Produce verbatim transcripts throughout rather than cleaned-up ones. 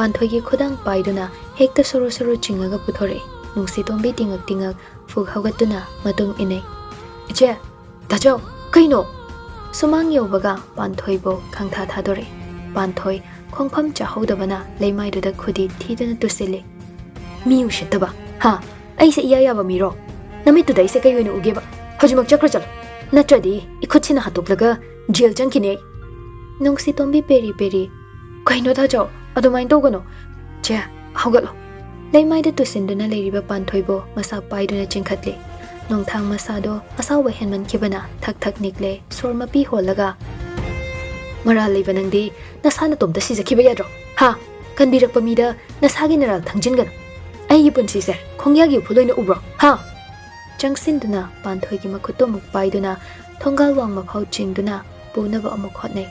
ꯄꯥꯟꯊꯣꯏꯒꯤ ꯈꯨꯗꯥꯡ ꯄꯥꯏꯗꯨꯅ ꯍꯦꯛꯇ ꯁꯣꯔꯣ ꯁꯣꯔꯣ ꯆꯤꯡꯉꯒ ꯄꯨꯊꯣꯔꯛꯏ꯫ ꯅꯨꯡꯁꯤꯇꯣꯝꯕꯤ ꯇꯤꯡꯉꯛ ꯇꯤꯡꯉꯛ ꯐꯨꯛ ꯍꯧꯒꯠꯇꯨꯅ ꯃꯇꯨꯡ ꯏꯟꯅꯩ꯫ "ꯏꯆꯦ, ꯇꯥꯆꯧ, ꯀꯩꯅꯣ?" ꯁꯨꯃꯥꯡ ꯌꯧꯕꯒ ꯄꯥꯟꯊꯣꯏꯕꯨ ꯈꯪꯊꯥ ꯊꯥꯗꯣꯔꯛꯏ꯫ ꯄꯥꯟꯊꯣꯏ ꯈꯣꯡꯐꯝ ꯆꯥꯍꯧꯗꯕꯅ ꯂꯩꯃꯥꯏꯗꯨꯗ ꯈꯨꯗꯤ ꯊꯤꯗꯨꯅ ꯇꯨꯁꯤꯜꯂꯤ꯫ "ꯃꯤ ꯎꯁꯤꯠꯇꯕ, ꯍꯥ? ꯑꯩꯁꯦ ꯏꯌꯥ ꯌꯥꯕ ꯃꯤꯔꯣ? ꯅꯃꯤꯠꯇꯨꯗ ꯑꯩꯁꯦ ꯀꯩ ꯑꯣꯏꯅ ꯎꯒꯦꯕ? ꯍꯧꯖꯤꯛꯃꯛ ꯆꯠꯈ꯭ꯔꯣ ꯆꯠꯂꯣ, ꯅꯠꯇ꯭ꯔꯗꯤ ꯏꯈꯨꯠꯁꯤꯅ ꯍꯥꯠꯇꯣꯛꯂꯒ ꯖꯦꯜ ꯆꯪꯈꯤꯅꯤ ꯑꯩ꯫" ꯅꯨꯡꯁꯤꯇꯣꯝꯕꯤ ꯄꯦꯔꯤ ꯄꯦꯔꯤ, "ꯀꯩꯅꯣ ꯇꯥꯆꯧ, ꯑꯗꯨꯃꯥꯏꯅ ꯇꯧꯒꯅꯣ꯫ ꯆꯦ, ꯍꯧꯒꯠꯂꯣ꯫" ꯂꯩꯃꯥꯏꯗ ꯇꯨꯁꯤꯟꯗꯨꯅ ꯂꯩꯔꯤꯕ ꯄꯥꯟꯊꯣꯏꯕꯨ ꯃꯁꯥ ꯄꯥꯏꯗꯨꯅ ꯆꯤꯡꯈꯠꯂꯤ꯫ ꯅꯣꯡꯊꯥꯡ ꯃꯁꯥꯗꯣ ꯑꯁꯥꯎꯕ ꯍꯦꯟꯃꯟꯈꯤꯕꯅ ꯊꯛ ꯊꯛ ꯅꯤꯛꯂꯦ, ꯁꯣꯔ ꯃꯄꯤ ꯍꯣꯜꯂꯒ, "ꯃꯔꯥꯜ ꯂꯩꯕ ꯅꯪꯗꯤ ꯅꯁꯥ ꯅꯇꯣꯝꯇ ꯁꯤꯖꯈꯤꯕ ꯌꯥꯗ꯭ꯔꯣ? ꯍꯥ? ꯀꯟꯕꯤꯔꯛꯄ ꯃꯤꯗ ꯅꯁꯥꯒꯤ ꯅꯔꯥꯜ ꯊꯪꯖꯤꯟꯒꯅꯨ꯫ ꯑꯩꯒꯤ ꯄꯨꯟꯁꯤꯁꯦ ꯈꯣꯡꯌꯥꯒꯤ ꯎꯐꯨꯜ ꯑꯣꯏꯅ ꯎꯕ꯭ꯔꯣ? ꯍꯥ?" ꯆꯪꯁꯤꯟꯗꯨꯅ ꯄꯥꯟꯊꯣꯏꯒꯤ ꯃꯈꯨꯠꯇꯣ ꯑꯃꯨꯛ ꯄꯥꯏꯗꯨꯅ ꯊꯣꯡꯒꯥꯜ ꯋꯥꯡꯃ ꯐꯥꯎ ꯆꯤꯡꯗꯨꯅ ꯄꯨꯅꯕ ꯑꯃꯨꯛ ꯍꯣꯠꯅꯩ꯫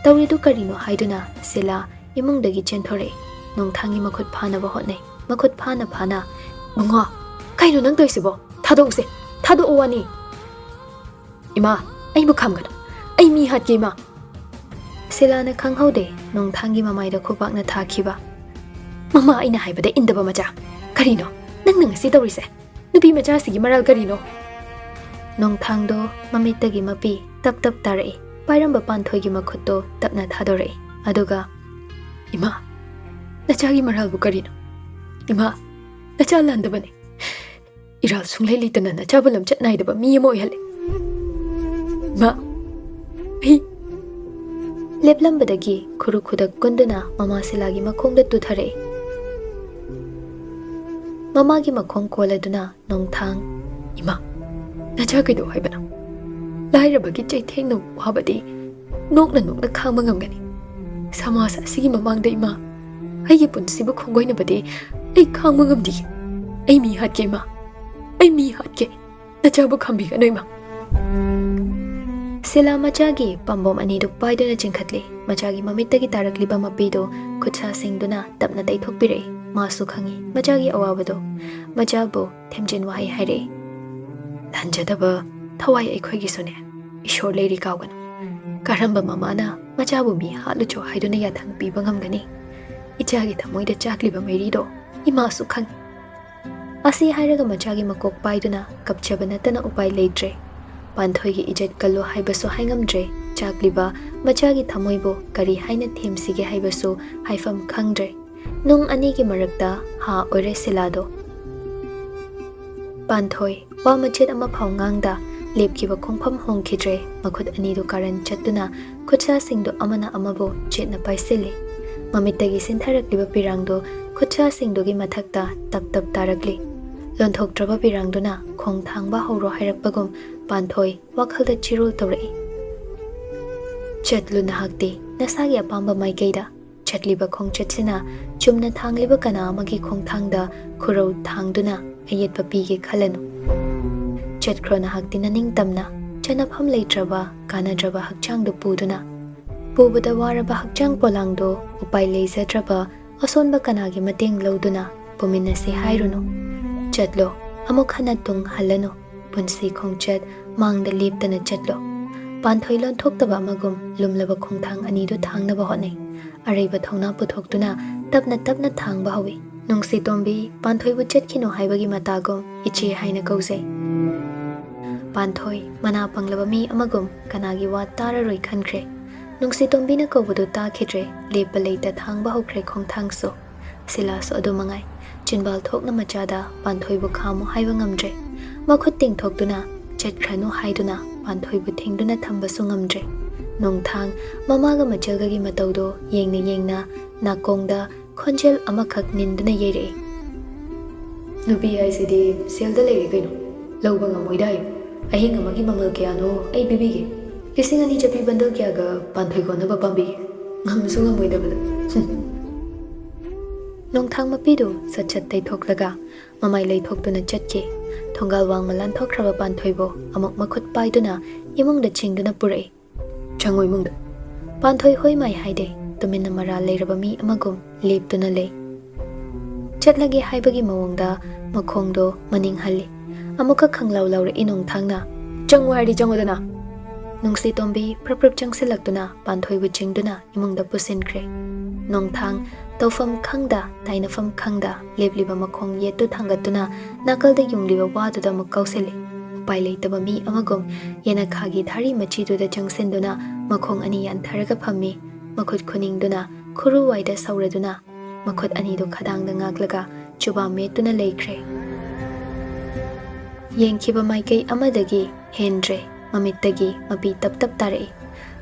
ꯇꯧꯔꯤꯗꯨ ꯀꯔꯤꯅꯣ ꯍꯥꯏꯗꯨꯅ ꯁꯤꯂꯥ ꯏꯃꯨꯡꯗꯒꯤ ꯆꯦꯟꯊꯣꯔꯛꯏ꯫ ꯅꯣꯡꯊꯥꯡꯒꯤ ꯃꯈꯨꯠ ꯐꯥꯅꯕ ꯍꯣꯠꯅꯩ꯫ ꯃꯈꯨꯠ ꯐꯥꯅ ꯐꯥꯅ, "ꯃꯉꯥ, ꯀꯩꯅꯣ ꯅꯪ ꯇꯧꯔꯤꯁꯤꯕꯣ? ꯊꯥꯗꯣꯛꯎꯁꯦ, ꯊꯥꯗꯣꯛꯑꯣ ꯋꯥꯅꯤ꯫" "ꯏꯃꯥ, ꯑꯩꯕꯨ ꯈꯥꯝꯒꯅꯨ꯫ ꯑꯩ ꯃꯤ ꯍꯥꯠꯀꯦ, ꯏꯃꯥ꯫" ꯁꯤꯂꯥꯅ ꯈꯪꯍꯧꯗꯦ ꯅꯣꯡꯊꯥꯡꯒꯤ ꯃꯃꯥꯏꯗ ꯈꯨꯕꯥꯛꯅ ꯊꯥꯈꯤꯕ꯫ "ꯃꯃꯥ ꯑꯩꯅ ꯍꯥꯏꯕꯗ ꯏꯟꯗꯕ ꯃꯆꯥ꯫ ꯀꯔꯤꯅꯣ ꯅꯪꯅ ꯉꯁꯤ ꯇꯧꯔꯤꯁꯦ? ꯅꯨꯄꯤ ꯃꯆꯥꯁꯤꯒꯤ ꯃꯔꯥꯜ ꯀꯔꯤꯅꯣ?" ꯅꯣꯡꯊꯥꯡꯗꯣ ꯃꯃꯤꯠꯇꯒꯤ ꯃꯄꯤ ꯇꯞ ꯇꯞ ꯇꯥꯔꯛꯏ꯫ ꯄꯥꯏꯔꯝꯕ ꯄꯥꯟꯊꯣꯏꯒꯤ ꯃꯈꯨꯠꯇꯣ ꯇꯞꯅ ꯊꯥꯗꯣꯔꯛꯏ꯫ ꯑꯗꯨꯒ, "ꯏꯃꯥ, ꯅꯆꯥꯒꯤ ꯃꯔꯥꯜꯕꯨ ꯀꯔꯤꯅꯣ? ꯏꯃꯥ, ꯅꯆꯥ ꯂꯥꯟꯗꯕꯅꯤ꯫ ꯏꯔꯥꯜ ꯁꯨꯡꯂꯩ ꯂꯩꯇꯅ ꯅꯆꯥꯕꯨ ꯂꯝꯆꯠ ꯅꯥꯏꯗꯕ ꯃꯤ ꯑꯃ ꯑꯣꯏꯍꯜꯂꯦ꯫ ꯏꯃꯥ, ꯑꯩ꯫" ꯂꯦꯞꯂꯝꯕꯗꯒꯤ ꯈꯨꯔꯨ ꯈꯨꯗꯛ ꯀꯨꯟꯗꯨꯅ ꯃꯃꯥ ꯁꯤꯂꯥꯒꯤ ꯃꯈꯣꯡꯗ ꯇꯨꯊꯔꯛꯏ꯫ ꯃꯃꯥꯒꯤ ꯃꯈꯣꯡ ꯀꯣꯜꯂꯗꯨꯅ ꯅꯣꯡꯊꯥꯡ, "ꯏꯃꯥ, ꯅꯆꯥ ꯀꯩꯗꯧ ꯍꯥꯏꯕꯅꯣ? ꯂꯥꯏꯔꯕꯒꯤ ꯆꯩꯊꯦꯡꯅ ꯋꯥꯕꯗꯤ ꯅꯣꯛꯅ ꯅꯣꯛꯅ ꯈꯥꯡꯕ ꯉꯝꯒꯅꯤ꯫ ꯁꯃꯥꯖ ꯑꯁꯤꯒꯤ ꯃꯃꯥꯡꯗ, ꯏꯃꯥ, ꯑꯩꯒꯤ ꯄꯨꯟꯁꯤꯕꯨ ꯈꯣꯡꯒꯣꯏꯅꯕꯗꯤ ꯑꯩ ꯈꯥꯡꯕ ꯉꯝꯗꯤꯌꯦ꯫ ꯑꯩ ꯃꯤ ꯍꯥꯠꯀꯦ, ꯏꯃꯥ꯫ ꯑꯩ ꯃꯤ ꯍꯥꯠꯀꯦ꯫ ꯅꯆꯥꯕꯨ ꯈꯥꯝꯕꯤꯒꯅꯨ, ꯏꯃꯥ꯫" ꯁꯤꯂꯥ ꯃꯆꯥꯒꯤ ꯄꯥꯝꯕꯣꯝ ꯑꯅꯤꯗꯨ ꯄꯥꯏꯗꯨꯅ ꯆꯤꯡꯈꯠꯂꯤ꯫ ꯃꯆꯥꯒꯤ ꯃꯃꯤꯠꯇꯒꯤ ꯇꯥꯔꯛꯂꯤꯕ ꯃꯄꯤꯗꯨ ꯈꯨꯠꯁꯥ ꯁꯤꯡꯗꯨꯅ ꯇꯞꯅ ꯇꯩꯊꯣꯛꯄꯤꯔꯛꯏ꯫ ꯃꯥꯁꯨ ꯈꯪꯏ ꯃꯆꯥꯒꯤ ꯑꯋꯥꯕꯗꯨ꯫ ꯃꯆꯥꯕꯨ ꯊꯦꯝꯖꯤꯟ ꯋꯥꯍꯩ ꯍꯥꯏꯔꯛꯏ꯫ "ꯂꯥꯟꯖꯗꯕ ꯊꯋꯥꯏ ꯑꯩꯈꯣꯏꯒꯤꯁꯨꯅꯦ ꯏꯁꯣꯔ ꯂꯩꯔꯤ ꯀꯥꯎꯒꯅꯨ꯫ ꯀꯔꯝꯕ ꯃꯃꯥꯅ ꯃꯆꯥꯕꯨ ꯃꯤ ꯍꯥꯠꯂꯨꯆꯣ ꯍꯥꯏꯗꯨꯅ ꯌꯥꯊꯪ ꯄꯤꯕ ꯉꯝꯒꯅꯤ? "ꯏꯆꯥꯒꯤ ꯊꯃꯣꯏꯗ ꯆꯥꯛꯂꯤꯕ ꯃꯩꯔꯤꯗꯣ ꯏꯃꯥꯁꯨ ꯈꯪꯏ"꯫ ꯑꯁꯤ ꯍꯥꯏꯔꯒ ꯃꯆꯥꯒꯤ ꯃꯀꯣꯛ ꯄꯥꯏꯗꯨꯅ ꯀꯞꯆꯕ ꯅꯠꯇꯅ ꯎꯄꯥꯏ ꯂꯩꯇ꯭ꯔꯦ꯫ ꯄꯥꯟꯊꯣꯏꯒꯤ ꯏꯖꯠ ꯀꯜꯂꯣ ꯍꯥꯏꯕꯁꯨ ꯍꯥꯏꯉꯝꯗ꯭ꯔꯦ, ꯆꯥꯛꯂꯤꯕ ꯃꯆꯥꯒꯤ ꯊꯃꯣꯏꯕꯨ ꯀꯔꯤ ꯍꯥꯏꯅ ꯊꯦꯝꯁꯤꯒꯦ ꯍꯥꯏꯕꯁꯨ ꯍꯥꯏꯐꯝ ꯈꯪꯗ꯭ꯔꯦ꯫ ꯅꯨꯡ ꯑꯅꯤꯒꯤ ꯃꯔꯛꯇ ꯍꯥ ꯑꯣꯏꯔꯦ ꯁꯤꯂꯥꯗꯣ꯫ ꯄꯥꯟꯊꯣꯏ ꯋꯥ ꯃꯆꯦꯠ ꯑꯃ ꯐꯥꯎ ꯉꯥꯡꯗ ꯂꯦꯞꯈꯤꯕ ꯈꯣꯡꯐꯝ ꯍꯣꯡꯈꯤꯗ꯭ꯔꯦ꯫ ꯃꯈꯨꯠ ꯑꯅꯤꯗꯨ ꯀꯥꯔꯟ ꯆꯠꯇꯨꯅ ꯈꯨꯠꯁꯥꯁꯤꯡꯗꯨ ꯑꯃꯅ ꯑꯃꯕꯨ ꯆꯦꯠꯅ ꯄꯥꯏꯁꯤꯜꯂꯤ꯫ ꯃꯃꯤꯠꯇꯒꯤ ꯁꯤꯟꯊꯔꯛꯂꯤꯕ ꯄꯤꯔꯥꯡꯗꯨ ꯈꯨꯠꯁꯥꯁꯤꯡꯗꯨꯒꯤ ꯃꯊꯛꯇ ꯇꯞ ꯇꯞ ꯇꯥꯔꯛꯂꯤ꯫ ꯂꯣꯟꯊꯣꯛꯇ꯭ꯔꯕ ꯄꯤꯔꯥꯡꯗꯨꯅ ꯈꯣꯡ ꯊꯥꯡꯕ ꯍꯧꯔꯣ ꯍꯥꯏꯔꯛꯄꯒꯨꯝ ꯄꯥꯟꯊꯣꯏ ꯋꯥꯈꯜꯗ ꯆꯤꯔꯣꯜ ꯇꯧꯔꯛꯏ꯫ "ꯆꯠꯂꯨ ꯅꯍꯥꯛꯇꯤ ꯅꯁꯥꯒꯤ ꯑꯄꯥꯝꯕ ꯃꯥꯏꯀꯩꯗ꯫ ꯆꯠꯂꯤꯕ ꯈꯣꯡꯆꯠꯁꯤꯅ ꯆꯨꯝꯅ ꯊꯥꯡꯂꯤꯕ ꯀꯅꯥ ꯑꯃꯒꯤ ꯈꯣꯡꯊꯥꯡꯗ ꯈꯨꯔꯧ ꯊꯥꯡꯗꯨꯅ ꯑꯌꯦꯠꯄ ꯄꯤꯒꯦ ꯈꯜꯂꯅꯨ꯫ ꯆꯠꯈ꯭ꯔꯣ ꯅꯍꯥꯛꯇꯤ ꯅꯅꯤꯡꯇꯝꯅ, ꯆꯠꯅꯐꯝ ꯂꯩꯇ꯭ꯔꯕ ꯀꯥꯟꯅꯗ꯭ꯔꯕ ꯍꯛꯆꯥꯡꯗꯨ ꯄꯨꯗꯨꯅ꯫ ꯄꯨꯕꯗ ꯋꯥꯔꯕ ꯍꯛꯆꯥꯡ ꯄꯣꯂꯥꯡꯗꯣ ꯎꯄꯥꯏ ꯂꯩꯖꯗ꯭ꯔꯕ ꯑꯁꯣꯟꯕ ꯀꯅꯥꯒꯤ ꯃꯇꯦꯡ ꯂꯧꯗꯨꯅ ꯄꯨꯃꯤꯟꯅꯁꯤ ꯍꯥꯏꯔꯨꯅꯨ꯫ ꯆꯠꯂꯣ, ꯑꯃꯨꯛ ꯍꯟꯅ ꯇꯨꯡ ꯍꯜꯂꯅꯨ꯫ ꯄꯨꯟꯁꯤ ꯈꯣꯡꯆꯠ ꯃꯥꯡꯗ ꯂꯦꯞꯇꯅ ꯆꯠꯂꯣ"꯫ ꯄꯥꯟꯊꯣꯏ ꯂꯣꯟꯊꯣꯛꯇꯕ ꯑꯃꯒꯨꯝ ꯂꯨꯝꯂꯕ ꯈꯣꯡꯊꯥꯡ ꯑꯅꯤꯗꯨ ꯊꯥꯡꯅꯕ ꯍꯣꯠꯅꯩ꯫ ꯑꯔꯩꯕ ꯊꯧꯅꯥ ꯄꯨꯊꯣꯛꯇꯨꯅ ꯇꯞꯅ ꯇꯞꯅ ꯊꯥꯡꯕ ꯍꯧꯏ꯫ ꯅꯨꯡꯁꯤꯇꯣꯝꯕꯤ ꯄꯥꯟꯊꯣꯏꯕꯨ ꯆꯠꯈꯤꯅꯨ ꯍꯥꯏꯕꯒꯤ ꯃꯇꯥꯒꯨꯝ "ꯏꯆꯦ" ꯍꯥꯏꯅ ꯀꯧꯖꯩ꯫ ꯄꯥꯟꯊꯣꯏ ꯃꯅꯥ ꯄꯪꯂꯕ ꯃꯤ ꯑꯃꯒꯨꯝ ꯀꯅꯥꯒꯤ ꯋꯥ ꯇꯥꯔꯔꯣꯏ ꯈꯟꯈ꯭ꯔꯦ꯫ ꯅꯨꯡꯁꯤꯇꯣꯝꯕꯤꯅ ꯀꯧꯕꯗꯨ ꯇꯥꯈꯤꯗ꯭ꯔꯦ꯫ ꯂꯦꯞꯄ ꯂꯩꯇ ꯊꯥꯡꯕ ꯍꯧꯈ꯭ꯔꯦ ꯈꯣꯡꯊꯥꯡꯁꯨ꯫ ꯁꯤꯂꯥꯁꯨ ꯑꯗꯨ ꯃꯉꯥꯏ꯫ ꯆꯤꯟꯕꯥꯜ ꯊꯣꯛꯅ ꯃꯆꯥꯗ ꯄꯥꯟꯊꯣꯏꯕꯨ ꯈꯥꯝꯃꯨ ꯍꯥꯏꯕ ꯉꯝꯗ꯭ꯔꯦ꯫ ꯃꯈꯨꯠ ꯇꯤꯡꯊꯣꯛꯇꯨꯅ "ꯆꯠꯈ꯭ꯔꯅꯨ" ꯍꯥꯏꯗꯨꯅ ꯄꯥꯟꯊꯣꯏꯕꯨ ꯊꯤꯡꯗꯨꯅ ꯊꯝꯕꯁꯨ ꯉꯝꯗ꯭ꯔꯦ꯫ ꯅꯣꯡꯊꯥꯡ ꯃꯃꯥꯒ ꯃꯆꯜꯒꯒꯤ ꯃꯇꯧꯗꯣ ꯌꯦꯡꯅ ꯌꯦꯡꯅ ꯅꯥꯀꯣꯡꯗ ꯈꯣꯟꯖꯦꯜ ꯑꯃꯈꯛ ꯅꯤꯟꯗꯨꯅ ꯌꯩꯔꯛꯏ꯫ "ꯅꯨꯄꯤ ꯍꯥꯏꯁꯤꯗꯤ ꯁꯦꯜꯗ ꯂꯩꯔꯦ ꯀꯩꯅꯣ꯫ ꯂꯧꯕ ꯉꯝꯃꯣꯏꯗꯥꯏ? ꯑꯍꯤꯡ ꯑꯃꯒꯤ ꯃꯃꯜ ꯀꯌꯥꯅꯣ ꯑꯩ ꯄꯤꯕꯤꯒꯦ꯫ ꯂꯤꯁꯤꯡ ꯑꯅꯤ ꯆꯠꯄꯤ ꯕꯟꯗꯜ ꯀꯌꯥꯒ ꯄꯥꯟꯊꯣꯏ ꯀꯣꯟꯅꯕ ꯄꯥꯝꯕꯤꯒꯦ꯫ ꯉꯝꯁꯨ ꯉꯝꯃꯣꯏꯗꯕꯗ"꯫ ꯅꯣꯡꯊꯥꯡ ꯃꯄꯤꯗꯨ ꯁꯠ ꯁꯠ ꯇꯩꯊꯣꯛꯂꯒ ꯃꯃꯥꯏ ꯂꯩꯊꯣꯛꯇꯨꯅ ꯆꯠꯈꯤ꯫ ꯊꯣꯡꯒꯥꯜ ꯋꯥꯡꯃ ꯂꯥꯟꯊꯣꯛꯈ꯭ꯔꯕ ꯄꯥꯟꯊꯣꯏꯕꯨ ꯑꯃꯨꯛ ꯃꯈꯨꯠ ꯄꯥꯏꯗꯨꯅ ꯏꯃꯨꯡꯗ ꯆꯤꯡꯗꯨꯅ ꯄꯨꯔꯛꯏ꯫ "ꯆꯪꯉꯨ ꯏꯃꯨꯡꯗ"꯫ ꯄꯥꯟꯊꯣꯏ ꯍꯣꯏ ꯃꯥꯏ ꯍꯥꯏꯗꯦ꯫ ꯇꯨꯃꯤꯟꯅ ꯃꯔꯥꯜ ꯂꯩꯔꯕ ꯃꯤ ꯑꯃꯒꯨꯝ ꯂꯦꯞꯇꯨꯅ ꯂꯩ꯫ ꯆꯠꯂꯒꯦ ꯍꯥꯏꯕꯒꯤ ꯃꯑꯣꯡꯗ ꯃꯈꯣꯡꯗꯣ ꯃꯅꯤꯡ ꯍꯜꯂꯤ꯫ ꯑꯃꯨꯛꯀ ꯈꯪꯂꯥꯎ ꯂꯥꯎꯔꯛꯏ ꯅꯣꯡꯊꯥꯡꯅ, "ꯆꯪꯉꯨ ꯍꯥꯏꯔꯗꯤ ꯆꯪꯉꯨꯗꯅ!" ꯅꯨꯡꯁꯤꯇꯣꯝꯕꯤ ꯄ꯭ꯔꯞ ꯄ꯭ꯔꯞ ꯆꯪꯁꯤꯜꯂꯛꯇꯨꯅ ꯄꯥꯟꯊꯣꯏꯕꯨ ꯆꯤꯡꯗꯨꯅ ꯏꯃꯨꯡꯗ ꯄꯨꯁꯤꯟꯈ꯭ꯔꯦ꯫ ꯅꯣꯡꯊꯥꯡ ꯇꯧꯐꯝ ꯈꯪꯗ, ꯇꯥꯏꯅꯐꯝ ꯈꯪꯗ ꯂꯦꯞꯂꯤꯕ ꯃꯈꯣꯡ ꯌꯦꯠꯇꯨ ꯊꯥꯡꯒꯠꯇꯨꯅ ꯅꯥꯀꯜꯗ ꯌꯨꯡꯂꯤꯕ ꯋꯥꯗꯨꯗ ꯑꯃꯨꯛ ꯀꯧꯁꯤꯜꯂꯤ꯫ ꯎꯄꯥꯏ ꯂꯩꯇꯕ ꯃꯤ ꯑꯃꯒꯨꯝ ꯌꯦꯅꯈꯥꯒꯤ ꯙꯥꯔꯤ ꯃꯆꯤꯗꯨꯗ ꯆꯪꯁꯤꯟꯗꯨꯅ ꯃꯈꯣꯡ ꯑꯅꯤ ꯌꯥꯟꯊꯔꯒ ꯐꯝꯃꯤ꯫ ꯃꯈꯨꯠ ꯈꯨꯅꯤꯡꯗꯨꯅ ꯈꯨꯔꯨꯋꯥꯏꯗ ꯁꯧꯔꯗꯨꯅ ꯃꯈꯨꯠ ꯑꯅꯤꯗꯨ ꯈꯗꯥꯡꯗ ꯉꯥꯛꯂꯒ ꯆꯨꯕꯥ ꯃꯦꯠꯇꯨꯅ ꯂꯩꯈ꯭ꯔꯦ꯫ ꯌꯦꯡꯈꯤꯕ ꯃꯥꯏꯀꯩ ꯑꯃꯗꯒꯤ ꯍꯦꯟꯗ꯭ꯔꯦ, ꯃꯃꯤꯠꯇꯒꯤ ꯃꯄꯤ ꯇꯞ ꯇꯞ ꯇꯥꯔꯛꯏ꯫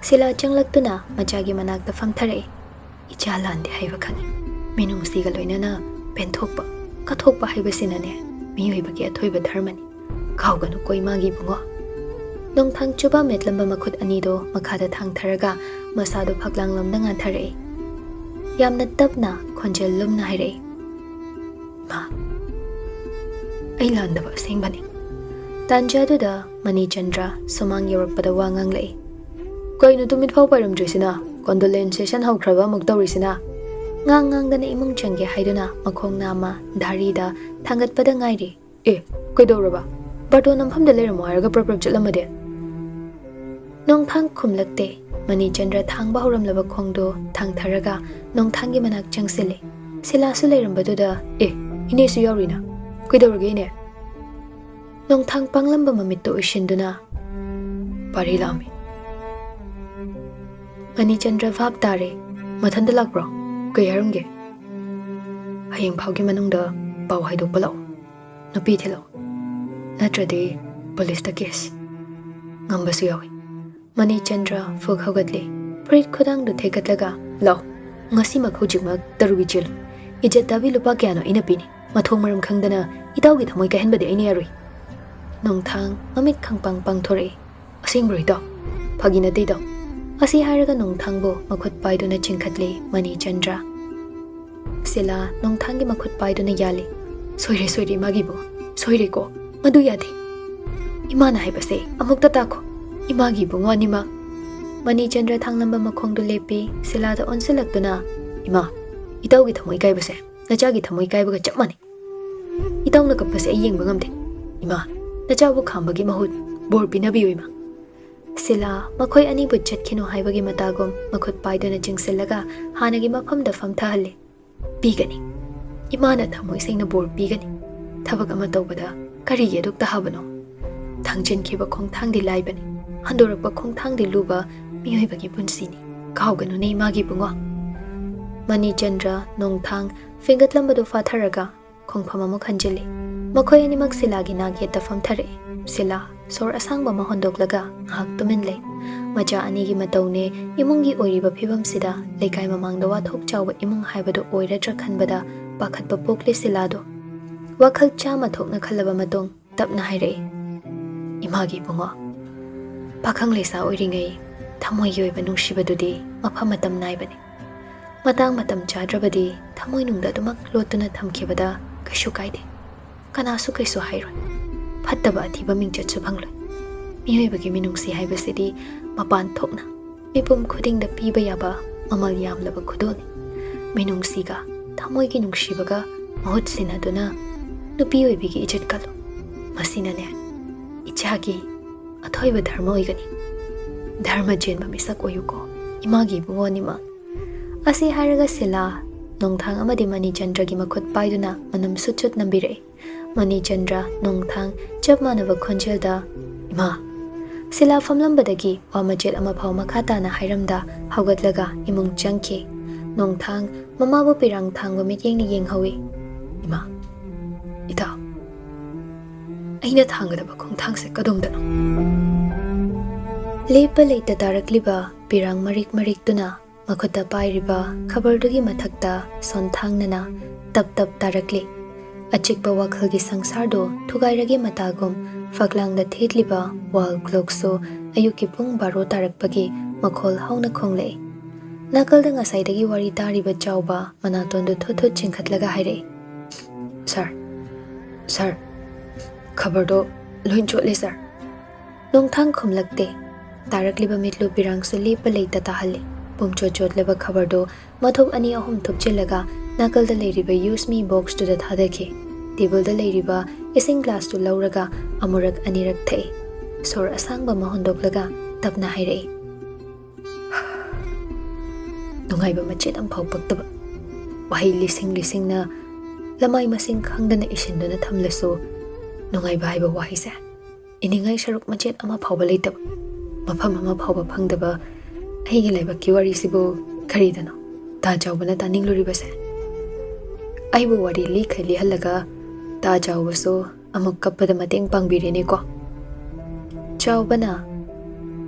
ꯁꯤꯂꯥ ꯆꯪꯂꯛꯇꯨꯅ ꯃꯆꯥꯒꯤ ꯃꯅꯥꯛꯇ ꯐꯝꯊꯔꯛꯏ꯫ "ꯏꯆꯥ ꯂꯥꯟꯗꯦ ꯍꯥꯏꯕ ꯈꯪꯏ꯫ ꯃꯤꯅꯨꯡꯁꯤꯒ ꯂꯣꯏꯅꯅ ꯄꯦꯟꯊꯣꯛꯄ, ꯀꯠꯊꯣꯛꯄ ꯍꯥꯏꯕꯁꯤꯅꯅꯦ ꯃꯤꯑꯣꯏꯕꯒꯤ ꯑꯊꯣꯏꯕ ꯙꯔꯃꯅꯤ꯫ ꯀꯥꯎꯒꯅꯨꯀꯣ ꯏꯃꯥꯒꯤ ꯏꯕꯨꯡꯉꯣ꯫" ꯅꯣꯡꯊꯥꯡ ꯆꯨꯕꯥ ꯃꯦꯠꯂꯝꯕ ꯃꯈꯨꯠ ꯑꯅꯤꯗꯣ ꯃꯈꯥꯗ ꯊꯥꯡꯊꯔꯒ ꯃꯁꯥꯗꯣ ꯐꯛꯂꯥꯡꯂꯣꯝꯗ ꯉꯥꯟꯊꯔꯛꯏ꯫ ꯌꯥꯝꯅ ꯇꯞꯅ, ꯈꯣꯟꯖꯦꯜ ꯂꯨꯝꯅ ꯍꯥꯏꯔꯛꯏ, "ꯏꯃꯥ, ꯑꯩ ꯂꯥꯟꯗꯕ ꯑꯁꯦꯡꯕꯅꯤ꯫" ꯇꯥꯟꯖꯥꯗꯨꯗ ꯃꯅꯤꯆꯟꯗ꯭ꯔ ꯁꯨꯃꯥꯡ ꯌꯧꯔꯛꯄꯗ ꯋꯥ ꯉꯥꯡꯂꯛꯏ꯫ "ꯀꯩꯅꯣ ꯇꯨꯃꯤꯠ ꯐꯥꯎ ꯄꯥꯏꯔꯝꯗ꯭ꯔꯤꯁꯤꯅ? Condolence session ꯍꯧꯈ꯭ꯔꯕ ꯑꯃꯨꯛ ꯇꯧꯔꯤꯁꯤꯅ?" ꯉꯥꯡ ꯉꯥꯡꯗꯅ ꯏꯃꯨꯡ ꯆꯪꯒꯦ ꯍꯥꯏꯗꯨꯅ ꯃꯈꯣꯡ ꯅꯥꯝꯃ ꯙꯥꯔꯤꯗ ꯊꯥꯡꯒꯠꯄꯗ ꯉꯥꯏꯔꯤ꯫ "ꯑꯦ, ꯀꯩꯗꯧꯔꯕ? ꯕꯥꯔꯇꯣꯟ ꯅꯝꯐꯝꯗ ꯂꯩꯔꯝꯃꯣ ꯍꯥꯏꯔꯒ ꯄ꯭ꯔꯞ ꯄ꯭ꯔꯞ ꯆꯠꯂꯝꯃꯗꯤ?" ꯅꯣꯡꯊꯥꯡ ꯈꯨꯝꯂꯛꯇꯦ꯫ ꯃꯅꯤꯆꯟꯗ꯭ꯔ ꯊꯥꯡꯕ ꯍꯧꯔꯝꯂꯕ ꯈꯣꯡꯗꯣ ꯊꯥꯡꯊꯔꯒ ꯅꯣꯡꯊꯥꯡꯒꯤ ꯃꯅꯥꯛ ꯆꯪꯁꯤꯜꯂꯤ꯫ ꯁꯤꯂꯥꯁꯨ ꯂꯩꯔꯝꯕꯗꯨꯗ, "ꯑꯦ, ꯏꯅꯦꯁꯨ ꯌꯥꯎꯔꯤꯅ? ꯀꯩꯗꯧꯔꯒꯦ ꯏꯅꯦ?" ꯅꯣꯡꯊꯥꯡ ꯄꯥꯡꯂꯝꯕ ꯃꯃꯤꯠꯇꯨ ꯎꯏꯁꯤꯟꯗꯨꯅ, "ꯄꯥꯔꯤ ꯂꯥꯛꯑꯝꯃꯤ꯫" ꯃꯅꯤꯆꯟꯗ꯭ꯔ ꯚꯥꯞ ꯇꯥꯔꯦ꯫ "ꯃꯊꯟꯇ ꯂꯥꯛꯄ꯭ꯔꯣ? ꯀꯩ ꯍꯥꯏꯔꯝꯒꯦ?" "ꯍꯌꯦꯡ ꯐꯥꯎꯒꯤ ꯃꯅꯨꯡꯗ ꯄꯥꯎ ꯍꯥꯏꯗꯣꯛꯄ ꯂꯥꯛꯑꯣ꯫ ꯅꯨꯄꯤ ꯊꯤꯜꯂꯛꯑꯣ꯫ ꯅꯠꯇ꯭ꯔꯗꯤ ꯄꯨꯂꯤꯁꯇ ꯀꯦꯁ ꯉꯝꯕꯁꯨ ꯌꯥꯎꯏ꯫" ꯃꯅꯤꯆꯟꯗ꯭ꯔ ꯐꯨꯛ ꯍꯧꯒꯠꯂꯦ꯫ ꯐꯨꯔꯤꯠ ꯈꯨꯗꯥꯡꯗꯨ ꯊꯦꯛꯀꯠꯂꯒ, "ꯂꯥꯛꯑꯣ, ꯉꯁꯤꯃꯛ ꯍꯧꯖꯤꯛꯃꯛ ꯇꯔꯨꯕꯤ ꯆꯦꯜꯂꯨ꯫ ꯏꯖꯠ ꯇꯥꯕꯤ ꯂꯨꯄꯥ ꯀꯌꯥꯅꯣ ꯑꯩꯅ ꯄꯤꯅꯤ꯫ ꯃꯊꯣꯡ ꯃꯔꯝ ꯈꯪꯗꯅ ꯏꯇꯥꯎꯒꯤ ꯊꯃꯣꯏ ꯀꯥꯏꯍꯟꯕꯗꯤ ꯑꯩꯅ ꯌꯥꯔꯣꯏ꯫" ꯅꯣꯡꯊꯥꯡ ꯃꯃꯤꯠ ꯈꯪꯄꯥꯡ ꯄꯥꯡꯊꯣꯔꯛꯏ꯫ "ꯑꯁꯦꯡꯕ꯭ꯔꯣ ꯏꯇꯥꯎ? ꯐꯥꯒꯤ ꯅꯠꯇꯦ ꯏꯇꯥꯎ꯫" ꯑꯁꯤ ꯍꯥꯏꯔꯒ ꯅꯣꯡꯊꯥꯡꯕꯨ ꯃꯈꯨꯠ ꯄꯥꯏꯗꯨꯅ ꯆꯤꯡꯈꯠꯂꯦ ꯃꯅꯤꯆꯟꯗ꯭ꯔ꯫ ꯁꯤꯂꯥ ꯅꯣꯡꯊꯥꯡꯒꯤ ꯃꯈꯨꯠ ꯄꯥꯏꯗꯨꯅ ꯌꯥꯜꯂꯤ꯫ "ꯁꯣꯏꯔꯦ, ꯁꯣꯏꯔꯦ, ꯏꯃꯥꯒꯤ ꯏꯕꯨꯡꯉꯣ꯫ ꯁꯣꯏꯔꯦꯀꯣ꯫ ꯃꯗꯨ ꯌꯥꯗꯦ꯫ ꯏꯃꯥꯅ ꯍꯥꯏꯕꯁꯦ ꯑꯃꯨꯛꯇ ꯇꯥꯈꯣ꯫ ꯏꯃꯥꯒꯤ ꯏꯕꯨꯡꯉꯣ ꯑꯅꯤꯃꯛ꯫" ꯃꯅꯤꯆꯟꯗ꯭ꯔ ꯊꯥꯡꯂꯝꯕ ꯃꯈꯣꯡꯗꯨ ꯂꯦꯞꯄꯤ꯫ ꯁꯤꯂꯥꯗ ꯑꯣꯟꯁꯤꯜꯂꯛꯇꯨꯅ, "ꯏꯃꯥ, ꯏꯇꯥꯎꯒꯤ ꯊꯃꯣꯏ ꯀꯥꯏꯕꯁꯦ ꯅꯆꯥꯒꯤ ꯊꯃꯣꯏ ꯀꯥꯏꯕꯒ ꯆꯞ ꯃꯥꯟꯅꯩ꯫ ꯏꯇꯥꯎꯅ ꯀꯞꯄꯁꯦ ꯑꯩ ꯌꯦꯡꯕ ꯉꯝꯗꯦ꯫ ꯏꯃꯥ, ꯅꯆꯥꯕꯨ ꯈꯥꯝꯕꯒꯤ ꯃꯍꯨꯠ ꯕꯣꯔ ꯄꯤꯅꯕꯤꯌꯨ ꯏꯃꯥ꯫" ꯁꯤꯂꯥ ꯃꯈꯣꯏ ꯑꯅꯤꯕꯨ ꯆꯠꯈꯤꯅꯨ ꯍꯥꯏꯕꯒꯤ ꯃꯇꯥꯒꯨꯝ ꯃꯈꯨꯠ ꯄꯥꯏꯗꯨꯅ ꯆꯤꯡꯁꯤꯜꯂꯒ ꯍꯥꯟꯅꯒꯤ ꯃꯐꯝꯗ ꯐꯝꯊꯍꯜꯂꯤ꯫ ꯄꯤꯒꯅꯤ꯫ ꯏꯃꯥꯅ ꯊꯃꯣꯏ ꯁꯦꯡꯅ ꯕꯣꯔ ꯄꯤꯒꯅꯤ꯫ ꯊꯕꯛ ꯑꯃ ꯇꯧꯕꯗ ꯀꯔꯤꯒꯤ ꯑꯗꯨꯛꯇ ꯍꯥꯕꯅꯣ? ꯊꯥꯡꯖꯤꯟꯈꯤꯕ ꯈꯣꯡꯊꯥꯡꯗꯤ ꯂꯥꯏꯕꯅꯤ, ꯍꯟꯗꯣꯔꯛꯄ ꯈꯣꯡꯊꯥꯡꯗꯤ ꯂꯨꯕ ꯃꯤꯑꯣꯏꯕꯒꯤ ꯄꯨꯟꯁꯤꯅꯤ꯫ ꯀꯥꯎꯒꯅꯨꯅꯦ ꯏꯃꯥꯒꯤ ꯏꯕꯨꯡꯉꯣ꯫ ꯃꯅꯤꯆꯟꯗ꯭ꯔ ꯅꯣꯡꯊꯥꯡ ꯐꯤꯡꯒꯠꯂꯝꯕꯗꯨ ꯐꯥꯊꯔꯒ ꯈꯣꯡꯐꯝ ꯑꯃꯨꯛ ꯍꯟꯖꯤꯜꯂꯤ꯫ ꯃꯈꯣꯏ ꯑꯅꯤꯃꯛ ꯁꯤꯂꯥꯒꯤ ꯅꯥꯛ ꯌꯦꯠꯇ ꯐꯝꯊꯔꯛꯏ꯫ ꯁꯤꯂꯥ ꯁꯣꯔ ꯑꯁꯥꯡꯕ ꯑꯃ ꯍꯣꯟꯗꯣꯛꯂꯒ ꯉꯥꯏꯍꯥꯛ ꯇꯨꯃꯤꯟ ꯂꯩ꯫ ꯃꯆꯥ ꯑꯅꯤꯒꯤ ꯃꯇꯧꯅꯦ, ꯏꯃꯨꯡꯒꯤ ꯑꯣꯏꯔꯤꯕ ꯐꯤꯕꯝꯁꯤꯗ ꯂꯩꯀꯥꯏ ꯃꯃꯥꯡꯗ ꯋꯥꯊꯣꯛ ꯆꯥꯎꯕ ꯏꯃꯨꯡ ꯍꯥꯏꯕꯗꯨ ꯑꯣꯏꯔꯗ꯭ꯔꯥ ꯈꯟꯕꯗ ꯄꯥꯈꯠꯄ ꯄꯣꯛꯂꯦ ꯁꯤꯂꯥꯗꯣ꯫ ꯋꯥꯈꯜ ꯆꯥꯝꯃ ꯊꯣꯛꯅ ꯈꯜꯂꯕ ꯃꯇꯨꯡ ꯇꯞꯅ ꯍꯥꯏꯔꯛꯏ, "ꯏꯃꯥꯒꯤ ꯏꯕꯨꯡꯉꯣ, ꯄꯥꯈꯪ ꯂꯩꯁꯥ ꯑꯣꯏꯔꯤꯉꯩ ꯊꯃꯣꯏꯒꯤ ꯑꯣꯏꯕ ꯅꯨꯡꯁꯤꯕꯗꯨꯗꯤ ꯃꯐꯝ ꯃꯇꯝ ꯅꯥꯏꯕꯅꯤ꯫ ꯃꯇꯥꯡ ꯃꯇꯝ ꯆꯥꯗ꯭ꯔꯕꯗꯤ ꯊꯃꯣꯏꯅꯨꯡꯗ ꯑꯗꯨꯃꯛ ꯂꯣꯠꯇꯨꯅ ꯊꯝꯈꯤꯕꯗ ꯀꯩꯁꯨ ꯀꯥꯏꯗꯦ꯫ ꯀꯅꯥꯁꯨ ꯀꯩꯁꯨ ꯍꯥꯏꯔꯣꯏ꯫ ꯐꯠꯇꯕ ꯑꯊꯤꯕ ꯃꯤꯡꯆꯠꯁꯨ ꯐꯪꯂꯣꯏ꯫ ꯃꯤꯑꯣꯏꯕꯒꯤ ꯃꯤꯅꯨꯡꯁꯤ ꯍꯥꯏꯕꯁꯤꯗꯤ ꯃꯄꯥꯟ ꯊꯣꯛꯅ ꯃꯤꯄꯨꯝ ꯈꯨꯗꯤꯡꯗ ꯄꯤꯕ ꯌꯥꯕ ꯃꯃꯜ ꯌꯥꯝꯂꯕ ꯈꯨꯗꯣꯜꯅꯤ꯫ ꯃꯤꯅꯨꯡꯁꯤꯒ ꯊꯃꯣꯏꯒꯤ ꯅꯨꯡꯁꯤꯕꯒ ꯃꯍꯨꯠ ꯁꯤꯟꯅꯗꯨꯅ ꯅꯨꯄꯤ ꯑꯣꯏꯕꯤꯒꯤ ꯏꯖꯠ ꯀꯜꯂꯨ꯫ ꯃꯁꯤꯅꯅꯦ, ꯏꯆꯥꯒꯤ ꯑꯊꯣꯏꯕ ꯙꯔꯃ ꯑꯣꯏꯒꯅꯤ꯫ ꯙꯔꯃ ꯆꯦꯟꯕ ꯃꯤꯁꯛ ꯑꯣꯏꯌꯨꯀꯣ, ꯏꯃꯥꯒꯤ ꯏꯕꯨꯡꯉꯣ ꯑꯅꯤꯃꯛ꯫" ꯑꯁꯤ ꯍꯥꯏꯔꯒ ꯁꯤꯂꯥ ꯅꯣꯡꯊꯥꯡ ꯑꯃꯗꯤ ꯃꯅꯤꯆꯟꯗ꯭ꯔꯒꯤ ꯃꯈꯨꯠ ꯄꯥꯏꯗꯨꯅ ꯃꯅꯝ ꯁꯨꯠ ꯁꯨꯠ ꯅꯝꯕꯤꯔꯛꯏ꯫ ꯃꯅꯤꯆꯟꯗ꯭ꯔ ꯅꯣꯡꯊꯥꯡ ꯆꯞ ꯃꯥꯟꯅꯕ ꯈꯣꯟꯖꯦꯜꯗ, "ꯏꯃꯥ!" ꯁꯤꯂꯥ ꯐꯝꯂꯝꯕꯗꯒꯤ ꯋꯥ ꯃꯆꯦꯠ ꯑꯃꯐꯥꯎ ꯃꯈꯥ ꯇꯥꯅ ꯍꯥꯏꯔꯝꯗ ꯍꯧꯒꯠꯂꯒ ꯏꯃꯨꯡ ꯆꯪꯈꯤ꯫ ꯅꯣꯡꯊꯥꯡ ꯃꯃꯥꯕꯨ ꯄꯤꯔꯥꯡ ꯊꯥꯡꯕ ꯃꯤꯠꯌꯦꯡꯅ ꯌꯦꯡꯍꯧꯏ꯫ "ꯏꯃꯥ, ꯏꯇꯥꯎ, ꯑꯩꯅ ꯊꯥꯡꯒꯗꯕ ꯈꯣꯡꯊꯥꯡꯁꯦ ꯀꯗꯣꯝꯗꯅꯣ?" ꯂꯦꯞꯄ ꯂꯩꯇ ꯇꯥꯔꯛꯂꯤꯕ ꯄꯤꯔꯥꯡ ꯃꯔꯤꯛ ꯃꯔꯤꯛꯇꯨꯅ ꯃꯈꯨꯠꯇ ꯄꯥꯏꯔꯤꯕ ꯈꯕꯔꯗꯨꯒꯤ ꯃꯊꯛꯇ ꯁꯣꯟꯊꯥꯡꯅꯅ ꯇꯞ ꯇꯞ ꯇꯥꯔꯛꯂꯤ꯫ ꯑꯆꯤꯛꯄ ꯋꯥꯈꯜꯒꯤ ꯁꯪꯁꯥꯔꯗꯨ ꯊꯨꯒꯥꯏꯔꯒꯦ ꯃꯇꯥꯒꯨꯝ ꯐꯛꯂꯥꯡꯗ ꯊꯦꯠꯂꯤꯕ ꯋꯥꯜ ꯀ꯭ꯂꯣꯛꯁꯨ ꯑꯌꯨꯛꯀꯤ ꯄꯨꯡ ꯕꯥꯔꯣ ꯇꯥꯔꯛꯄꯒꯤ ꯃꯈꯣꯜ ꯍꯧꯅ ꯈꯣꯡꯂꯛꯏ꯫ ꯅꯥꯀꯜꯗ ꯉꯁꯥꯏꯗꯒꯤ ꯋꯥꯔꯤ ꯇꯥꯔꯤꯕ ꯆꯥꯎꯕ ꯃꯅꯥꯇꯣꯟꯗꯨ ꯊꯨꯠ ꯊꯨꯠ ꯆꯤꯡꯈꯠꯂꯒ ꯍꯥꯏꯔꯛꯏ, "ꯁꯥꯔ, ꯁꯥꯔ, ꯈꯕꯔꯗꯣ ꯂꯣꯏ ꯆꯣꯠꯂꯦ, ꯁꯥꯔ꯫" ꯅꯣꯡꯊꯥꯡ ꯈꯨꯝꯂꯛꯇꯦ꯫ ꯇꯥꯔꯛꯂꯤꯕ ꯃꯤꯠꯂꯨ ꯄꯤꯔꯥꯡꯁꯨ ꯂꯦꯞꯄ ꯂꯩꯇ ꯇꯥꯍꯜꯂꯤ꯫ ꯄꯨꯝꯆꯣꯠ ꯆꯣꯠꯂꯕ ꯈꯕꯔꯗꯨ ꯃꯊꯣꯞ ꯑꯅꯤ ꯑꯍꯨꯝ ꯊꯨꯞꯆꯤꯜꯂꯒ ꯅꯥꯀꯜꯗ ꯂꯩꯔꯤꯕ "Use Me" ꯕꯣꯛꯁꯇꯨꯗ ꯊꯥꯗꯈꯤ꯫ ꯇꯦꯕꯜꯗ ꯂꯩꯔꯤꯕ ꯏꯁꯤꯡ ꯒ꯭ꯂꯥꯁꯇꯨ ꯂꯧꯔꯒ ꯑꯃꯨꯔꯛ ꯑꯅꯤꯔꯛ ꯊꯛꯏ꯫ ꯁꯣꯔ ꯑꯁꯥꯡꯕ ꯑꯃ ꯍꯣꯟꯗꯣꯛꯂꯒ ꯇꯞꯅ ꯍꯥꯏꯔꯛꯏ, "ꯅꯨꯡꯉꯥꯏꯕ ꯃꯆꯦꯠ ꯑꯃꯐꯥꯎ ꯄꯣꯛꯇꯕ꯫ ꯋꯥꯍꯩ ꯂꯤꯁꯤꯡ ꯂꯤꯁꯤꯡꯅ ꯂꯃꯥꯏ ꯃꯁꯤꯡ ꯈꯪꯗꯅ ꯏꯁꯤꯟꯗꯨꯅ ꯊꯝꯂꯁꯨ, ꯅꯨꯡꯉꯥꯏꯕ ꯍꯥꯏꯕ ꯋꯥꯍꯩꯁꯦ ꯏꯅꯤꯡꯉꯥꯏ ꯁꯔꯨꯛ ꯃꯆꯦꯠ ꯑꯃ ꯐꯥꯎꯕ ꯂꯩꯇꯕ, ꯃꯐꯝ ꯑꯃ ꯐꯥꯎꯕ ꯐꯪꯗꯕ ꯑꯩꯒꯤ ꯂꯥꯏꯕꯛꯀꯤ ꯋꯥꯔꯤꯁꯤꯕꯨ ꯀꯔꯤꯗꯅꯣ ꯇꯥ ꯆꯥꯎꯕꯅ ꯇꯥꯅꯤꯡꯂꯨꯔꯤꯕꯁꯦ? ꯑꯩꯕꯨ ꯋꯥꯔꯤ ꯂꯤꯈꯩ ꯂꯤꯍꯜꯂꯒ ꯇꯥ ꯆꯥꯎꯕꯁꯨ ꯑꯃꯨꯛ ꯀꯞꯄꯗ ꯃꯇꯦꯡ ꯄꯥꯡꯕꯤꯔꯦꯅꯦꯀꯣ꯫ ꯆꯥꯎꯕꯅ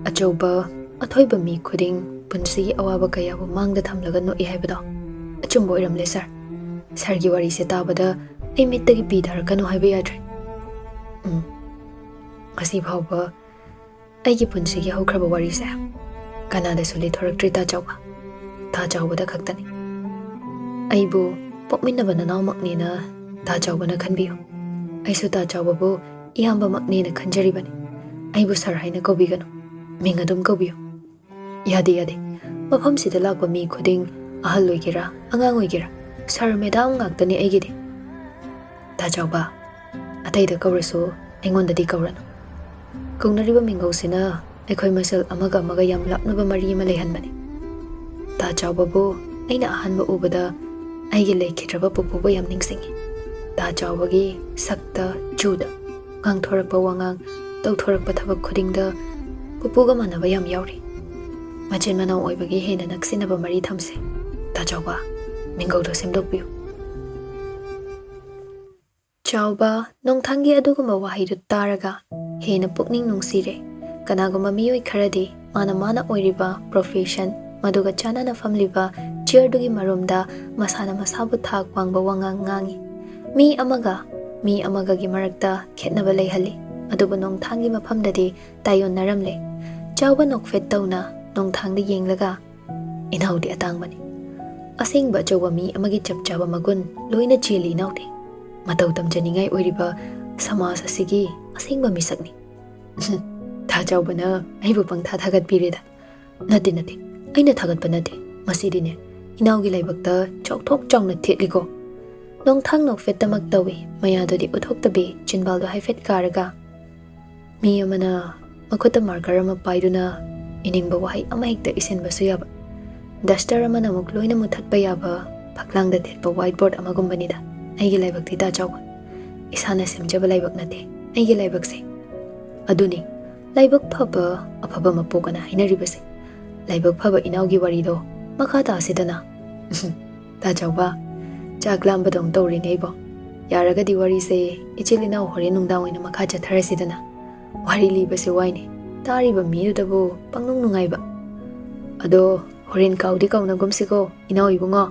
ꯑꯆꯧꯕ ꯑꯊꯣꯏꯕ ꯃꯤ ꯈꯨꯗꯤꯡ ꯄꯨꯟꯁꯤꯒꯤ ꯑꯋꯥꯕ ꯀꯌꯥꯕꯨ ꯃꯥꯡꯗ ꯊꯝꯂꯒ ꯅꯣꯛꯏ ꯍꯥꯏꯕꯗꯣ ꯑꯆꯨꯝꯕ ꯑꯣꯏꯔꯝꯂꯦ ꯁꯥꯔ꯫ ꯁꯥꯔꯒꯤ ꯋꯥꯔꯤꯁꯦ ꯇꯥꯕꯗ ꯑꯩ ꯃꯤꯠꯇꯒꯤ ꯄꯤ ꯇꯥꯔꯛꯀꯅꯨ ꯍꯥꯏꯕ ꯌꯥꯗ꯭ꯔꯦ꯫ ꯎꯝ, ꯉꯁꯤ ꯐꯥꯎꯕ ꯑꯩꯒꯤ ꯄꯨꯟꯁꯤꯒꯤ ꯍꯧꯈ꯭ꯔꯕ ꯋꯥꯔꯤꯁꯦ ꯀꯅꯥꯗꯁꯨ ꯂꯤꯊꯣꯔꯛꯇ꯭ꯔꯤ ꯇꯥ ꯆꯥꯎꯕ꯫ ꯇꯥ ꯆꯥꯎꯕꯗ ꯈꯛꯇꯅꯤ꯫ ꯑꯩꯕꯨ ꯄꯣꯛꯃꯤꯟꯅꯕ ꯅꯅꯥꯎꯃꯛꯅꯦꯅ ꯇꯥ ꯆꯥꯎꯕꯅ ꯈꯟꯕꯤꯌꯨ꯫ ꯑꯩꯁꯨ ꯇꯥ ꯆꯥꯎꯕꯕꯨ ꯏꯌꯥꯝꯕꯃꯛꯅꯦꯅ ꯈꯟꯖꯔꯤꯕꯅꯤ꯫ ꯑꯩꯕꯨ ꯁꯥꯔ ꯍꯥꯏꯅ ꯀꯧꯕꯤꯒꯅꯨ꯫ ꯃꯤꯡ ꯑꯗꯨꯝ ꯀꯧꯕꯤꯌꯨ꯫ ꯌꯥꯗꯦ, ꯌꯥꯗꯦ꯫ ꯃꯐꯝꯁꯤꯗ ꯂꯥꯛꯄ ꯃꯤ ꯈꯨꯗꯤꯡ, ꯑꯍꯜ ꯑꯣꯏꯒꯦꯔꯥ, ꯑꯉꯥꯡ ꯑꯣꯏꯒꯦꯔꯥ, ꯁꯥꯔ ꯃꯦꯗꯥꯝ ꯉꯥꯛꯇꯅꯤ ꯑꯩꯒꯤꯗꯤ꯫ ꯇꯥ ꯆꯥꯎꯕ, ꯑꯇꯩꯗ ꯀꯧꯔꯁꯨ ꯑꯩꯉꯣꯟꯗꯗꯤ ꯀꯧꯔꯅꯨ꯫ ꯀꯧꯅꯔꯤꯕ ꯃꯤꯡꯒꯧꯁꯤꯅ ꯑꯩꯈꯣꯏ ꯃꯁꯦꯜ ꯑꯃꯒ ꯑꯃꯒ ꯌꯥꯝ ꯂꯥꯞꯅꯕ ꯃꯔꯤ ꯑꯃ ꯂꯩꯍꯟꯕꯅꯤ꯫ ꯇꯥ ꯆꯥꯎꯕꯕꯨ ꯑꯩꯅ ꯑꯍꯥꯟꯕ ꯎꯕꯗ ꯑꯩꯒꯤ ꯂꯩꯈꯤꯗ꯭ꯔꯕ ꯄꯨꯄꯨꯕꯨ ꯌꯥꯝ ꯅꯤꯡꯁꯤꯡꯉꯤ꯫ ꯇꯥ ꯆꯥꯎꯕꯒꯤ ꯁꯛꯇ, ꯆꯨꯗ, ꯉꯥꯡꯊꯣꯔꯛꯄ ꯋꯥꯉꯥꯡ, ꯇꯧꯊꯣꯔꯛꯄ ꯊꯕꯛ ꯈꯨꯗꯤꯡꯗ ꯄꯨꯄꯨꯒ ꯃꯥꯟꯅꯕ ꯌꯥꯝ ꯌꯥꯎꯔꯤ꯫ ꯃꯆꯤꯟ ꯃꯅꯥꯎ ꯑꯣꯏꯕꯒꯤ ꯍꯦꯟꯅ ꯅꯛꯁꯤꯟꯅꯕ ꯃꯔꯤ ꯊꯝꯁꯦ꯫ ꯇꯥ ꯆꯥꯎꯕ, ꯃꯤꯡꯒꯧꯗꯣ ꯁꯦꯝꯗꯣꯛꯄꯤꯌꯨ꯫ ꯆꯥꯎꯕ, ꯅꯣꯡꯊꯥꯡꯒꯤ ꯑꯗꯨꯒꯨꯝꯕ ꯋꯥꯍꯩꯗꯨ ꯇꯥꯔꯒ ꯍꯦꯟꯅ ꯄꯨꯛꯅꯤꯡ ꯅꯨꯡꯁꯤꯔꯦ꯫ ꯀꯅꯥꯒꯨꯝꯕ ꯃꯤꯑꯣꯏ ꯈꯔꯗꯤ ꯃꯥꯅ ꯃꯥꯅ ꯑꯣꯏꯔꯤꯕ profession, ꯃꯗꯨꯒ ꯆꯥꯟꯅꯅ ꯐꯝꯂꯤꯕ chairꯗꯨꯒꯤ ꯃꯔꯨꯝꯗ ꯃꯁꯥꯅ ꯃꯁꯥꯕꯨ ꯊꯥꯛ ꯋꯥꯡꯕ ꯋꯥꯉꯥꯡ ꯉꯥꯡꯏ꯫ ꯃꯤ ꯑꯃꯒ ꯃꯤ ꯑꯃꯒꯒꯤ ꯃꯔꯛꯇ ꯈꯦꯠꯅꯕ ꯂꯩꯍꯜꯂꯤ꯫ ꯑꯗꯨꯕꯨ ꯅꯣꯡꯊꯥꯡꯒꯤ ꯃꯐꯝꯗꯗꯤ ꯇꯥꯏꯌꯣꯟꯅꯔꯝꯂꯦ꯫ ꯆꯥꯎꯕ ꯅꯣꯛꯐꯦꯠ ꯇꯧꯅ ꯅꯣꯡꯊꯥꯡꯗ ꯌꯦꯡꯂꯒ, "ꯏꯅꯥꯎꯗꯤ ꯑꯇꯥꯡꯕꯅꯤ꯫ ꯑꯁꯦꯡꯕ ꯑꯆꯧꯕ ꯃꯤ ꯑꯃꯒꯤ ꯆꯞ ꯆꯥꯕ ꯃꯒꯨꯟ ꯂꯣꯏꯅ ꯆꯦꯜꯂꯤ ꯏꯅꯥꯎꯗꯤ꯫ ꯃꯇꯧ ꯇꯝꯖꯅꯤꯡꯉꯥꯏ ꯑꯣꯏꯔꯤꯕ ꯁꯃꯥꯖ ꯑꯁꯤꯒꯤ ꯑꯁꯦꯡꯕ ꯃꯤꯁꯛꯅꯤ꯫" ꯇꯥ ꯆꯥꯎꯕꯅ ꯑꯩꯕꯨ ꯄꯪꯊꯥ ꯊꯥꯒꯠꯄꯤꯔꯦꯗ꯫ "ꯅꯠꯇꯦ, ꯅꯠꯇꯦ, ꯑꯩꯅ ꯊꯥꯒꯠꯄ ꯅꯠꯇꯦ꯫ ꯃꯁꯤꯗꯤꯅꯦ, ꯏꯅꯥꯎꯒꯤ ꯂꯥꯏꯕꯛꯇ ꯆꯥꯎꯊꯣꯛ ꯆꯥꯎꯅ ꯊꯦꯠꯂꯤꯀꯣ꯫" ꯅꯣꯡꯊꯥꯡ ꯅꯣꯛꯐꯦꯠꯇꯃꯛ ꯇꯧꯏ, ꯃꯌꯥꯗꯨꯗꯤ ꯎꯠꯊꯣꯛꯇꯕꯤ ꯆꯤꯟꯕꯥꯜꯗꯣ ꯍꯥꯏꯐꯦꯠ ꯀꯥꯔꯒ, ꯃꯤ ꯑꯃꯅ ꯃꯈꯨꯠꯇ marker ꯑꯃ ꯄꯥꯏꯗꯨꯅ ꯏꯅꯤꯡꯕ ꯋꯥꯍꯩ ꯑꯃꯍꯦꯛꯇ ꯏꯁꯤꯟꯕꯁꯨ ꯌꯥꯕ, duster ꯑꯃꯅ ꯑꯃꯨꯛ ꯂꯣꯏꯅ ꯃꯨꯊꯠꯄ ꯌꯥꯕ ꯐꯛꯂꯥꯡꯗ ꯊꯦꯠꯄ white board ꯑꯃꯒꯨꯝꯕꯅꯤꯗ ꯑꯩꯒꯤ ꯂꯥꯏꯕꯛꯇꯤ, ꯇꯥ ꯆꯥꯎꯕ꯫ ꯏꯁꯥꯅ ꯁꯦꯝꯖꯕ ꯂꯥꯏꯕꯛ ꯅꯠꯇꯦ ꯑꯩꯒꯤ ꯂꯥꯏꯕꯛꯁꯦ꯫ ꯑꯗꯨꯅꯤ, ꯂꯥꯏꯕꯛ ꯐꯕ ꯑꯐꯕ ꯃꯄꯣꯛ ꯑꯅ ꯍꯥꯏꯅꯔꯤꯕꯁꯦ꯫ ꯂꯥꯏꯕꯛ ꯐꯕ ꯏꯅꯥꯎꯒꯤ ꯋꯥꯔꯤꯗꯣ ꯃꯈꯥ ꯇꯥꯁꯤꯗꯅ꯫ ꯇꯥ ꯆꯥꯎꯕ, ꯆꯥꯛ ꯂꯥꯝꯕꯗꯧ ꯇꯧꯔꯤꯅꯦ ꯑꯩꯕꯣ꯫ ꯌꯥꯔꯒꯗꯤ ꯋꯥꯔꯤꯁꯦ ꯏꯆꯤꯜ ꯏꯅꯥꯎ ꯍꯣꯔꯦꯟ ꯅꯨꯡꯗꯥꯡ ꯑꯣꯏꯅ ꯃꯈꯥ ꯆꯠꯊꯔꯁꯤꯗꯅ꯫ ꯋꯥꯔꯤ ꯂꯤꯕꯁꯦ ꯋꯥꯏꯅꯦ, ꯇꯥꯔꯤꯕ ꯃꯤꯗꯨꯗꯕꯨ ꯄꯪꯅꯨꯡ ꯅꯨꯡꯉꯥꯏꯕ꯫ ꯑꯗꯣ ꯍꯣꯔꯦꯟ ꯀꯥꯎꯗꯤ ꯀꯥꯎꯅꯒꯨꯝꯁꯤꯀꯣ ꯏꯅꯥꯎ ꯏꯕꯨꯡꯉꯣ꯫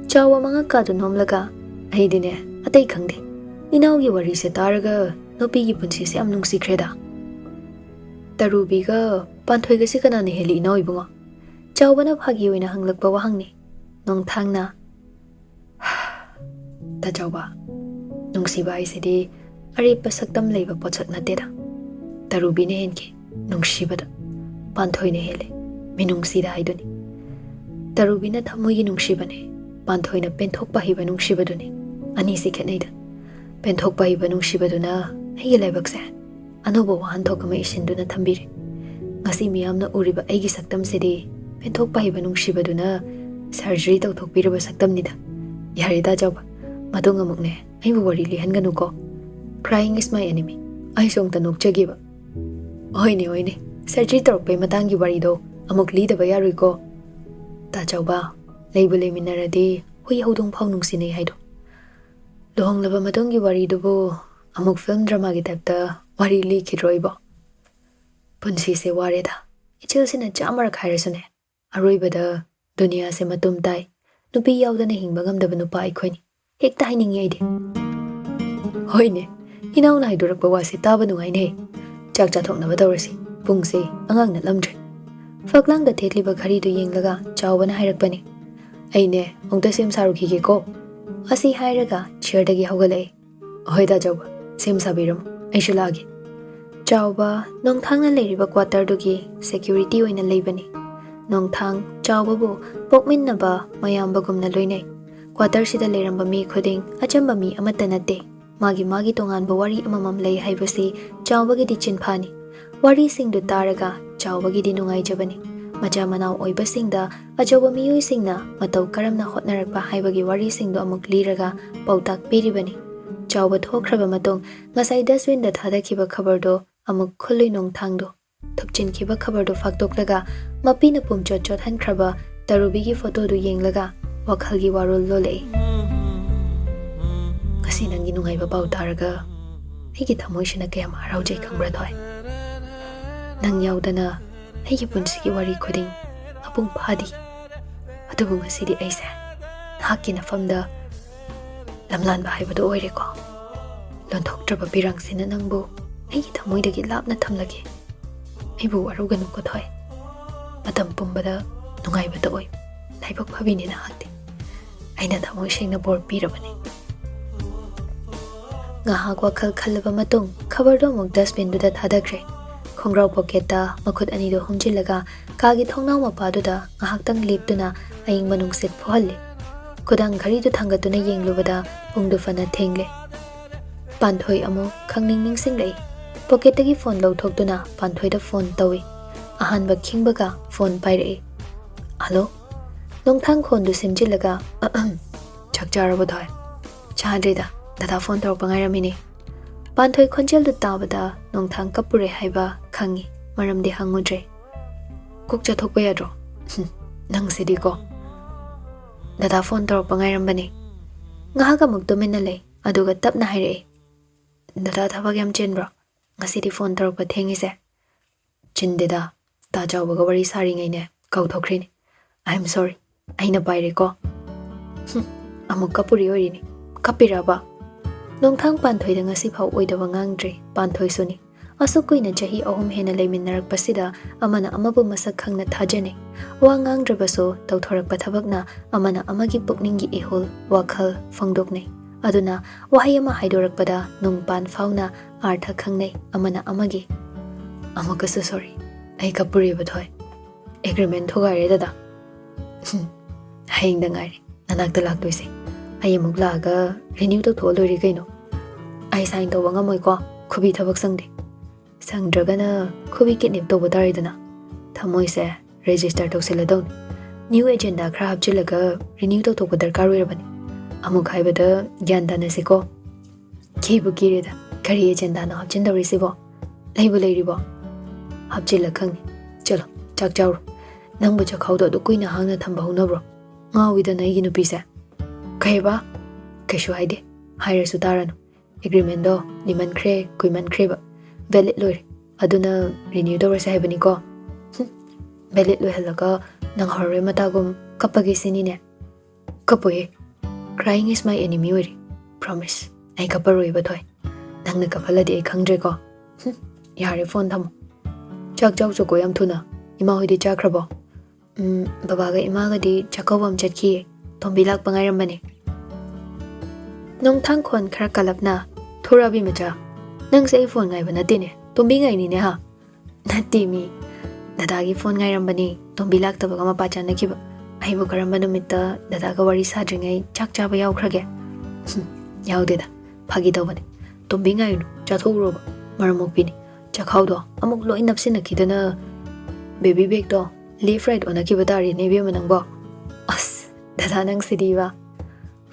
ꯆꯥꯎꯕ ꯃꯉꯛꯀꯥꯗꯨ ꯅꯣꯝꯂꯒ, ꯑꯩꯗꯤꯅꯦ, ꯑꯇꯩ ꯈꯪꯗꯦ, ꯏꯅꯥꯎꯒꯤ ꯋꯥꯔꯤꯁꯦ ꯇꯥꯔꯒ ꯅꯨꯄꯤꯒꯤ ꯄꯨꯟꯁꯤꯁꯦ ꯌꯥꯝ ꯅꯨꯡꯁꯤꯈ꯭ꯔꯦꯗ꯫ ꯇꯔꯨꯕꯤꯒ ꯄꯥꯟꯊꯣꯏꯒꯁꯤ ꯀꯅꯥꯅ ꯍꯦꯜꯂꯤ ꯏꯅꯥꯎ ꯏꯕꯨꯡꯉꯣ? ꯆꯥꯎꯕꯅ ꯐꯥꯒꯤ ꯑꯣꯏꯅ ꯍꯪꯂꯛꯄ ꯋꯥꯍꯪꯅꯤ꯫ ꯅꯣꯡꯊꯥꯡꯅ, ꯇꯥ ꯆꯥꯎꯕ, ꯅꯨꯡꯁꯤꯕ ꯍꯥꯏꯁꯤꯗꯤ ꯑꯔꯦꯞꯄ ꯁꯛꯇꯝ ꯂꯩꯕ ꯄꯣꯠꯁꯛ ꯅꯠꯇꯦꯗ꯫ ꯇꯔꯨꯕꯤꯅ ꯍꯦꯟꯈꯤ ꯅꯨꯡꯁꯤꯕꯗ, ꯄꯥꯟꯊꯣꯏꯅ ꯍꯦꯜꯂꯤ ꯃꯤꯅꯨꯡꯁꯤꯗ ꯍꯥꯏꯗꯨꯅꯤ꯫ ꯇꯔꯨꯕꯤꯅ ꯊꯃꯣꯏꯒꯤ ꯅꯨꯡꯁꯤꯕꯅꯦ, ꯄꯥꯟꯊꯣꯏꯅ ꯄꯦꯟꯊꯣꯛꯄ ꯍꯩꯕ ꯅꯨꯡꯁꯤꯕꯗꯨꯅꯤ꯫ ꯑꯅꯤꯁꯤ ꯈꯦꯠꯅꯩꯗ꯫ ꯄꯦꯟꯊꯣꯛꯄ ꯍꯩꯕ ꯅꯨꯡꯁꯤꯕꯗꯨꯅ ꯑꯩꯒꯤ ꯂꯥꯏꯕꯛꯁꯦ ꯑꯅꯧꯕ ꯋꯥꯍꯟꯊꯣꯛ ꯑꯃ ꯏꯁꯤꯟꯗꯨꯅ ꯊꯝꯕꯤꯔꯦ꯫ ꯉꯁꯤ ꯃꯤꯌꯥꯝꯅ ꯎꯔꯤꯕ ꯑꯩꯒꯤ ꯁꯛꯇꯝꯁꯤꯗꯤ ꯄꯦꯟꯊꯣꯛꯄ ꯍꯩꯕ ꯅꯨꯡꯁꯤꯕꯗꯨꯅ surgery ꯇꯧꯊꯣꯛꯄꯤꯔꯕ ꯁꯛꯇꯝꯅꯤꯗ꯫ ꯌꯥꯔꯦꯗ ꯆꯥꯎꯕ, ꯃꯇꯨꯡ ꯑꯃꯨꯛꯅꯦ ꯑꯩꯕꯨ ꯋꯥꯔꯤ ꯂꯤꯍꯟꯒꯅꯨꯀꯣ꯫ Crying is my enemy. ꯑꯩꯁꯨ ꯑꯃꯨꯛꯇ ꯅꯣꯛꯆꯒꯦꯕ꯫ ꯍꯣꯏꯅꯦ, ꯍꯣꯏꯅꯦ, surgery ꯇꯧꯔꯛꯄꯩ ꯃꯇꯥꯡꯒꯤ ꯋꯥꯔꯤꯗꯣ ꯑꯃꯨꯛ ꯂꯤꯗꯕ ꯌꯥꯔꯣꯏꯀꯣ꯫ ꯇꯥ ꯆꯥꯎꯕ, ꯂꯩꯕꯨ ꯂꯩꯃꯤꯟꯅꯔꯗꯤ ꯍꯨꯏ ꯍꯧꯗꯣꯡ ꯐꯥꯎ ꯅꯨꯡꯁꯤꯅꯩ ꯍꯥꯏꯗꯣ꯫ ꯂꯨꯍꯣꯡꯂꯕ ꯃꯇꯨꯡꯒꯤ ꯋꯥꯔꯤꯗꯨꯕꯨ ꯑꯃꯨꯛ film dramaꯒꯤ typeꯇ ꯋꯥꯔꯤ ꯂꯤꯈꯤꯗ꯭ꯔꯣ ꯏꯕꯣ? ꯄꯨꯟꯁꯤꯁꯦ ꯋꯥꯔꯦꯗ꯫ ꯏꯆꯤꯜꯁꯤꯅ ꯆꯥꯝꯃꯔꯛ ꯍꯥꯏꯔꯁꯨꯅꯦ, ꯑꯔꯣꯏꯕꯗ ꯗꯨꯅꯤꯌꯥꯁꯦ ꯃꯇꯨꯝ ꯇꯥꯏ, ꯅꯨꯄꯤ ꯌꯥꯎꯗꯅ ꯍꯤꯡꯕ ꯉꯝꯗꯕ ꯅꯨꯄꯥ ꯑꯩꯈꯣꯏꯅꯤ꯫ ꯍꯦꯛꯇ ꯍꯥꯏꯅꯤꯡꯉꯤ ꯑꯩꯗꯤ꯫ ꯍꯣꯏꯅꯦ, ꯏꯅꯥꯎꯅ ꯍꯥꯏꯗꯣꯔꯛꯄ ꯋꯥꯁꯦ ꯇꯥꯕ ꯅꯨꯡꯉꯥꯏꯅꯦ꯫ ꯆꯥꯛ ꯆꯥꯊꯣꯛꯅꯕ ꯇꯧꯔꯁꯤ, ꯄꯨꯡꯁꯦ ꯑꯉꯥꯡ ꯅꯠꯂꯝꯗ꯭ꯔꯦ꯫ ꯐꯛꯂꯥꯡꯗ ꯊꯦꯠꯂꯤꯕ ꯘꯔꯤꯗꯨ ꯌꯦꯡꯂꯒ ꯆꯥꯎꯕꯅ ꯍꯥꯏꯔꯛꯄꯅꯤ꯫ ꯑꯩꯅꯦ, ꯑꯃꯨꯛꯇ ꯁꯦꯝ ꯁꯥꯔꯨꯈꯤꯒꯦꯀꯣ꯫ ꯑꯁꯤ ꯍꯥꯏꯔꯒ chairꯗꯒꯤ ꯍꯧꯒꯠꯂꯛꯏ꯫ ꯍꯣꯏ ꯇꯥ ꯆꯥꯎꯕ, ꯁꯦꯝ ꯁꯥꯕꯤꯔꯝꯃꯣ, ꯑꯩꯁꯨ ꯂꯥꯛꯑꯒꯦ꯫ ꯆꯥꯎꯕ, ꯅꯣꯡꯊꯥꯡꯅ ꯂꯩꯔꯤꯕ quarterꯗꯨꯒꯤ security ꯑꯣꯏꯅ ꯂꯩꯕꯅꯤ꯫ ꯅꯣꯡꯊꯥꯡ ꯆꯥꯎꯕꯕꯨ ꯄꯣꯛꯃꯤꯟꯅꯕ ꯃꯌꯥꯝꯕꯒꯨꯝꯅ ꯂꯣꯏꯅꯩ꯫ Quarterꯁꯤꯗ ꯂꯩꯔꯝꯕ ꯃꯤ ꯈꯨꯗꯤꯡ ꯑꯆꯝꯕ ꯃꯤ ꯑꯃꯠꯇ ꯅꯠꯇꯦ꯫ ꯃꯥꯒꯤ ꯃꯥꯒꯤ ꯇꯣꯉꯥꯟꯕ ꯋꯥꯔꯤ ꯑꯃꯃꯝ ꯂꯩ ꯍꯥꯏꯕꯁꯤ ꯆꯥꯎꯕꯒꯤꯗꯤ ꯆꯤꯟꯐꯥꯅꯤ꯫ ꯋꯥꯔꯤꯁꯤꯡꯗꯨ ꯇꯥꯔꯒ ꯆꯥꯎꯕꯒꯤꯗꯤ ꯅꯨꯡꯉꯥꯏꯖꯕꯅꯤ꯫ ꯃꯆꯥ ꯃꯅꯥꯎ ꯑꯣꯏꯕꯁꯤꯡꯗ ꯑꯆꯧꯕ ꯃꯤꯑꯣꯏꯁꯤꯡꯅ ꯃꯇꯧ ꯀꯔꯝꯅ ꯍꯣꯠꯅꯔꯛꯄ ꯍꯥꯏꯕꯒꯤ ꯋꯥꯔꯤꯁꯤꯡꯗꯨ ꯑꯃꯨꯛ ꯂꯤꯔꯒ ꯄꯥꯎꯇꯥꯛ ꯄꯤꯔꯤꯕꯅꯤ꯫ ꯆꯥꯎꯕ ꯊꯣꯛꯈ꯭ꯔꯕ ꯃꯇꯨꯡ ꯉꯁꯥꯏ dustbinꯗ ꯊꯥꯗꯈꯤꯕ ꯈꯕꯔꯗꯨ ꯑꯃꯨꯛ ꯈꯨꯜꯂꯨꯏ ꯅꯣꯡꯊꯥꯡꯗꯨ꯫ ꯊꯨꯞꯆꯤꯟꯈꯤꯕ ꯈꯕꯔꯗꯨ ꯐꯥꯛꯇꯣꯛꯂꯒ ꯃꯄꯤꯅ ꯄꯨꯝꯆꯣꯠ ꯆꯣꯠꯍꯟꯈ꯭ꯔꯕ ꯇꯔꯨꯕꯤꯒꯤ photoꯗꯨ ꯌꯦꯡꯂꯒ ꯋꯥꯈꯜꯒꯤ ꯋꯥꯔꯣꯜ ꯂꯣꯜꯂꯛꯏ꯫ "ꯉꯁꯤ ꯅꯪꯒꯤ ꯅꯨꯡꯉꯥꯏꯕ ꯄꯥꯎ ꯇꯥꯔꯒ ꯑꯩꯒꯤ ꯊꯃꯣꯏꯁꯤꯅ ꯀꯌꯥꯝ ꯍꯔꯥꯎꯖꯩ ꯈꯪꯕ꯭ꯔꯥ ꯊꯣꯏ? ꯅꯪ ꯌꯥꯎꯗꯅ ꯑꯩꯒꯤ ꯄꯨꯟꯁꯤꯒꯤ ꯋꯥꯔꯤ ꯈꯨꯗꯤꯡ ꯃꯄꯨꯡ ꯐꯥꯗꯤ꯫ ꯑꯗꯨꯕꯨ ꯉꯁꯤꯗꯤ ꯑꯩꯁꯦ ꯅꯍꯥꯛꯀꯤ ꯅꯐꯝꯗ ꯂꯝꯂꯥꯟꯕ ꯍꯥꯏꯕꯗꯨ ꯑꯣꯏꯔꯦꯀꯣ꯫ ꯂꯣꯟꯊꯣꯛꯇ꯭ꯔꯕ ꯄꯤꯔꯥꯡꯁꯤꯅ ꯅꯪꯕꯨ ꯑꯩꯒꯤ ꯊꯃꯣꯏꯗꯒꯤ ꯂꯥꯞꯅ ꯊꯝꯂꯒꯦ꯫ ꯑꯩꯕꯨ ꯋꯥꯔꯧꯒꯅꯨꯀꯣ ꯊꯣꯏ꯫ ꯃꯇꯝ ꯄꯨꯝꯕꯗ ꯅꯨꯡꯉꯥꯏꯕꯇ ꯑꯣꯏ꯫ ꯂꯥꯏꯕꯛ ꯐꯕꯤꯅꯤ ꯅꯍꯥꯛꯇꯤ꯫" ꯑꯩꯅ ꯊꯃꯣꯏ ꯁꯦꯡꯅ ꯕꯣꯔ ꯄꯤꯔꯕꯅꯤ꯫ ꯉꯥꯏꯍꯥꯛ ꯋꯥꯈꯜ ꯈꯜꯂꯕ ꯃꯇꯨꯡ ꯈꯕꯔꯗꯨ ꯑꯃꯨꯛ dustbinꯗꯨꯗ ꯊꯥꯗꯈ꯭ꯔꯦ꯫ ꯈꯣꯡꯒ꯭ꯔꯥꯎ pocketꯇ ꯃꯈꯨꯠ ꯑꯅꯤꯗꯨ ꯍꯨꯝꯖꯤꯜꯂꯒ ꯀꯥꯒꯤ ꯊꯣꯡꯅꯥꯎ ꯃꯄꯥꯗꯨꯗ ꯉꯥꯏꯍꯥꯛꯇꯪ ꯂꯦꯞꯇꯨꯅ ꯑꯏꯪꯕ ꯅꯨꯡꯁꯤꯠ ꯐꯨꯍꯜꯂꯤ꯫ ꯈꯨꯗꯥꯡ ꯘꯔꯤꯗꯨ ꯊꯥꯡꯒꯠꯇꯨꯅ ꯌꯦꯡꯂꯨꯕꯗ ꯄꯨꯡꯗꯨ ꯐꯅ ꯊꯦꯡꯂꯦ꯫ ꯄꯥꯟꯊꯣꯏ ꯑꯃꯨꯛ ꯈꯪꯅꯤꯡ ꯅꯤꯡꯁꯤꯡꯂꯛꯏ꯫ Pocketꯇꯒꯤ phone ꯂꯧꯊꯣꯛꯇꯨꯅ ꯄꯥꯟꯊꯣꯏꯗ phone ꯇꯧꯏ꯫ ꯑꯍꯥꯟꯕ ꯈꯤꯡꯕꯒ phone ꯄꯥꯏꯔꯛꯏ꯫ "Hello?" ꯅꯣꯡꯊꯥꯡ ꯈꯣꯟꯗꯨ ꯁꯦꯝꯖꯤꯜꯂꯒ, "ꯑꯍꯝ, ꯆꯥꯛ ꯆꯥꯔꯕꯣ ꯊꯣꯏ?" "ꯆꯥꯗ꯭ꯔꯤꯗ, ꯗꯗꯥ phone ꯇꯧꯔꯛꯄ ꯉꯥꯏꯔꯝꯃꯤꯅꯦ꯫" ꯄꯥꯟꯊꯣꯏ ꯈꯣꯟꯖꯦꯜꯗꯨ ꯇꯥꯕꯗ ꯅꯣꯡꯊꯥꯡ ꯀꯞꯄꯨꯔꯦ ꯍꯥꯏꯕ ꯈꯪꯏ, ꯃꯔꯝꯗꯤ ꯍꯪꯉꯨꯗ꯭ꯔꯦ꯫ "ꯀꯣꯛ ꯆꯥꯊꯣꯛꯄ ꯌꯥꯗ꯭ꯔꯣ?" "ꯍꯨꯝ, ꯅꯪꯁꯤꯗꯤꯀꯣ꯫" "ꯗꯗꯥ phone ꯇꯧꯔꯛꯄ ꯉꯥꯏꯔꯝꯕꯅꯦ꯫" ꯉꯥꯏꯍꯥꯛ ꯑꯃꯨꯛ ꯇꯨꯃꯤꯟꯅ ꯂꯩ, ꯑꯗꯨꯒ ꯇꯞꯅ ꯍꯥꯏꯔꯛꯏ, "ꯗꯗꯥ ꯊꯕꯛ ꯌꯥꯝ ꯆꯤꯟꯕ꯭ꯔꯣ? ꯉꯁꯤꯗꯤ phone ꯇꯧꯔꯛꯄ ꯊꯦꯡꯉꯤꯁꯦ?" "ꯆꯤꯟꯗꯦꯗ, ꯗꯥ ꯆꯥꯎꯕꯒ ꯋꯥꯔꯤ ꯁꯥꯔꯤꯉꯩꯅꯦ ꯀꯥꯎꯊꯣꯛꯈ꯭ꯔꯤꯅꯦ꯫ I am sorry, ꯑꯩꯅ ꯄꯥꯏꯔꯦꯀꯣ꯫" ꯍꯨꯝ, ꯑꯃꯨꯛ ꯀꯞꯄꯨꯔꯤ ꯑꯣꯏꯔꯤꯅꯤ꯫ "ꯀꯞꯄꯤꯔꯕ?" ꯅꯣꯡꯊꯥꯡ ꯄꯥꯟꯊꯣꯏꯗ ꯉꯁꯤ ꯐꯥꯎ ꯑꯣꯏꯗꯕ ꯉꯥꯡꯗ꯭ꯔꯤ꯫ ꯄꯥꯟꯊꯣꯏꯁꯨꯅꯤ꯫ ꯑꯁꯨꯛ ꯀꯨꯏꯅ ꯆꯍꯤ ꯑꯍꯨꯝ ꯍꯦꯟꯅ ꯂꯩꯃꯤꯟꯅꯔꯛꯄꯁꯤꯗ ꯑꯃꯅ ꯑꯃꯕꯨ ꯃꯁꯛ ꯈꯪꯅ ꯊꯥꯖꯅꯩ꯫ ꯋꯥ ꯉꯥꯡꯗ꯭ꯔꯕꯁꯨ ꯇꯧꯊꯣꯔꯛꯄ ꯊꯕꯛꯅ ꯑꯃꯅ ꯑꯃꯒꯤ ꯄꯨꯛꯅꯤꯡꯒꯤ ꯏꯍꯨꯜ, ꯋꯥꯈꯜ ꯐꯣꯡꯗꯣꯛꯅꯩ꯫ ꯑꯗꯨꯅ ꯋꯥꯍꯩ ꯑꯃ ꯍꯥꯏꯗꯣꯔꯛꯄꯗ ꯅꯨꯡ ꯄꯥꯟ ꯐꯥꯎꯅ ꯑꯥꯔꯊ ꯈꯪꯅꯩ ꯑꯃꯅ ꯑꯃꯒꯤ꯫ "ꯑꯃꯨꯛꯀꯁꯨ sorry, ꯑꯩ ꯀꯞꯄꯨꯔꯦꯕ ꯊꯣꯏ꯫ Agreement ꯊꯨꯒꯥꯏꯔꯦ ꯗꯗꯥ꯫" "ꯍꯨꯝ, ꯍꯌꯦꯡꯗ ꯉꯥꯏꯔꯦ ꯅꯅꯥꯛꯇ ꯂꯥꯛꯇꯣꯏꯁꯦ꯫ ꯑꯩ ꯑꯃꯨꯛ ꯂꯥꯛꯑꯒ renew ꯇꯧꯊꯣꯛꯑ ꯂꯣꯏꯔꯦ ꯀꯩꯅꯣ꯫ ꯑꯩ sign ꯇꯧꯕ ꯉꯝꯃꯣꯏꯀꯣ, ꯈꯨꯕꯤ ꯊꯕꯛ ꯁꯪꯗꯦ꯫" "ꯁꯪꯗ꯭ꯔꯒꯅ ꯈꯨꯕꯤ kidnap ꯇꯧꯕ ꯇꯥꯔꯦꯗꯅ꯫ ꯊꯃꯣꯏꯁꯦ register ꯇꯧꯁꯤꯜꯂꯗꯧꯅꯤ꯫ New agenda ꯈꯔ ꯍꯥꯞꯆꯤꯜꯂꯒ renew ꯇꯧꯊꯣꯛꯄ ꯗꯔꯀꯥꯔ ꯑꯣꯏꯔꯕꯅꯤ꯫ ꯑꯃꯨꯛ ꯍꯥꯏꯕꯗ ꯒ꯭ꯌꯥꯟ ꯇꯥꯅꯁꯤꯀꯣ꯫ ꯀꯤꯕꯨ ꯀꯤꯔꯦꯗ, ꯀꯔꯤ agendaꯅꯣ ꯍꯥꯞꯆꯤꯟꯗꯧꯔꯤꯁꯤꯕꯣ? ꯂꯩꯕꯨ ꯂꯩꯔꯤꯕꯣ? ꯍꯥꯞꯆꯤꯜꯂ ꯈꯪꯅꯤ꯫ ꯆꯠꯂꯣ, ꯆꯥꯛ ꯆꯥꯔꯣ꯫ ꯅꯪꯕꯨ ꯆꯥꯛꯈꯥꯎꯗꯣ ꯑꯗꯨꯛ ꯀꯨꯏꯅ ꯍꯥꯡꯅ ꯊꯝꯕ ꯍꯧꯅꯕ꯭ꯔꯣ? ꯉꯥꯎꯏꯗ ꯅꯣꯏꯒꯤ ꯅꯨꯄꯤꯁꯦ꯫ ꯀꯩꯕ? ꯀꯩꯁꯨ ꯍꯥꯏꯗꯦ꯫ ꯍꯥꯏꯔꯁꯨ ꯇꯥꯔꯅꯨ꯫ Agreementꯗꯣ ꯂꯤꯃꯟꯈ꯭ꯔꯦ, ꯀꯨꯏꯃꯟꯈ꯭ꯔꯦꯕ꯫ Valid ꯂꯣꯏꯔꯦ꯫ ꯑꯗꯨꯅ renew ꯇꯧꯔꯁꯦ ꯍꯥꯏꯕꯅꯤꯀꯣ꯫ ꯍꯨꯝ, valid ꯂꯣꯏꯍꯜꯂꯒ ꯅꯪꯍꯧꯔꯔꯣꯏ ꯃꯇꯥꯒꯨꯝ ꯀꯞꯄꯒꯦ ꯁꯤꯅꯤꯅꯦ? ꯀꯞꯄꯣꯏꯌꯦ꯫ Crying is my enemy ꯑꯣꯏꯔꯦ꯫ Promise꯫ ꯑꯩ ꯀꯞꯄꯔꯣꯏꯕ ꯊꯣꯏ꯫ ꯅꯪꯅ ꯀꯞꯍꯜꯂꯗꯤ ꯑꯩ ꯈꯪꯗ꯭ꯔꯦꯀꯣ꯫ ꯍꯨꯝ, ꯌꯥꯔꯦ, phone ꯊꯝꯃꯣ꯫ ꯆꯥꯛ ꯆꯥꯎ ꯆꯣꯀꯣ ꯌꯥꯝ ꯊꯨꯅ꯫ ꯏꯃꯥ ꯍꯣꯏꯗꯤ ꯆꯥꯈ꯭ꯔꯕꯣ? ꯎꯝ, ꯕꯕꯥꯒ ꯏꯃꯥꯒꯗꯤ ꯆꯥꯛꯀꯧꯕ ꯑꯃ ꯆꯠꯈꯤꯌꯦ꯫ ꯇꯣꯝꯕꯤ ꯂꯥꯛꯄ ꯉꯥꯏꯔꯝꯕꯅꯦ꯫ ꯅꯣꯡꯊꯥꯡ ꯈꯣꯟ ꯈꯔ ꯀꯜꯂꯞꯅ, "ꯊꯣꯔꯛꯑꯕꯤ ꯃꯆꯥ, ꯅꯪꯁꯦ ꯑꯩ phone ꯉꯥꯏꯕ ꯅꯠꯇꯦꯅꯦ, ꯇꯣꯝꯕꯤ ꯉꯥꯏꯅꯤꯅꯦ ꯍꯥ?" "ꯅꯠꯇꯦ ꯃꯤ, ꯗꯗꯥꯒꯤ phone ꯉꯥꯏꯔꯝꯕꯅꯤ, ꯇꯣꯝꯕꯤ ꯂꯥꯛꯇꯕꯒ ꯃꯄꯥ ꯆꯥꯅꯈꯤꯕ꯫ ꯑꯩꯕꯨ ꯀꯔꯝꯕ ꯅꯨꯃꯤꯠꯇ ꯗꯗꯥꯒ ꯋꯥꯔꯤ ꯁꯥꯗ꯭ꯔꯤꯉꯩ ꯆꯥꯛ ꯆꯥꯕ ꯌꯥꯎꯈ꯭ꯔꯒꯦ?" "ꯍꯨꯝ, ꯌꯥꯎꯗꯦꯗ, ꯐꯥꯒꯤ ꯇꯧꯕꯅꯦ꯫ ꯇꯣꯝꯕꯤ ꯉꯥꯏꯔꯨꯅꯨ, ꯆꯥꯊꯣꯛꯎꯔꯣꯕ, ꯃꯔꯝ ꯃꯣꯛꯄꯤꯅꯤ꯫ ꯆꯥꯛꯈꯥꯎꯗꯣ ꯑꯃꯨꯛ ꯂꯣꯏ ꯅꯞꯁꯤꯟꯅꯈꯤꯗꯅ baby backꯇꯣ left right ꯑꯣꯟꯅꯈꯤꯕ ꯇꯥꯔꯦꯅꯦ ꯏꯕꯦꯝꯃ ꯅꯪꯕꯣ꯫ ꯑꯁ, ꯗꯗꯥ ꯅꯪꯁꯤꯗꯤꯕ꯫"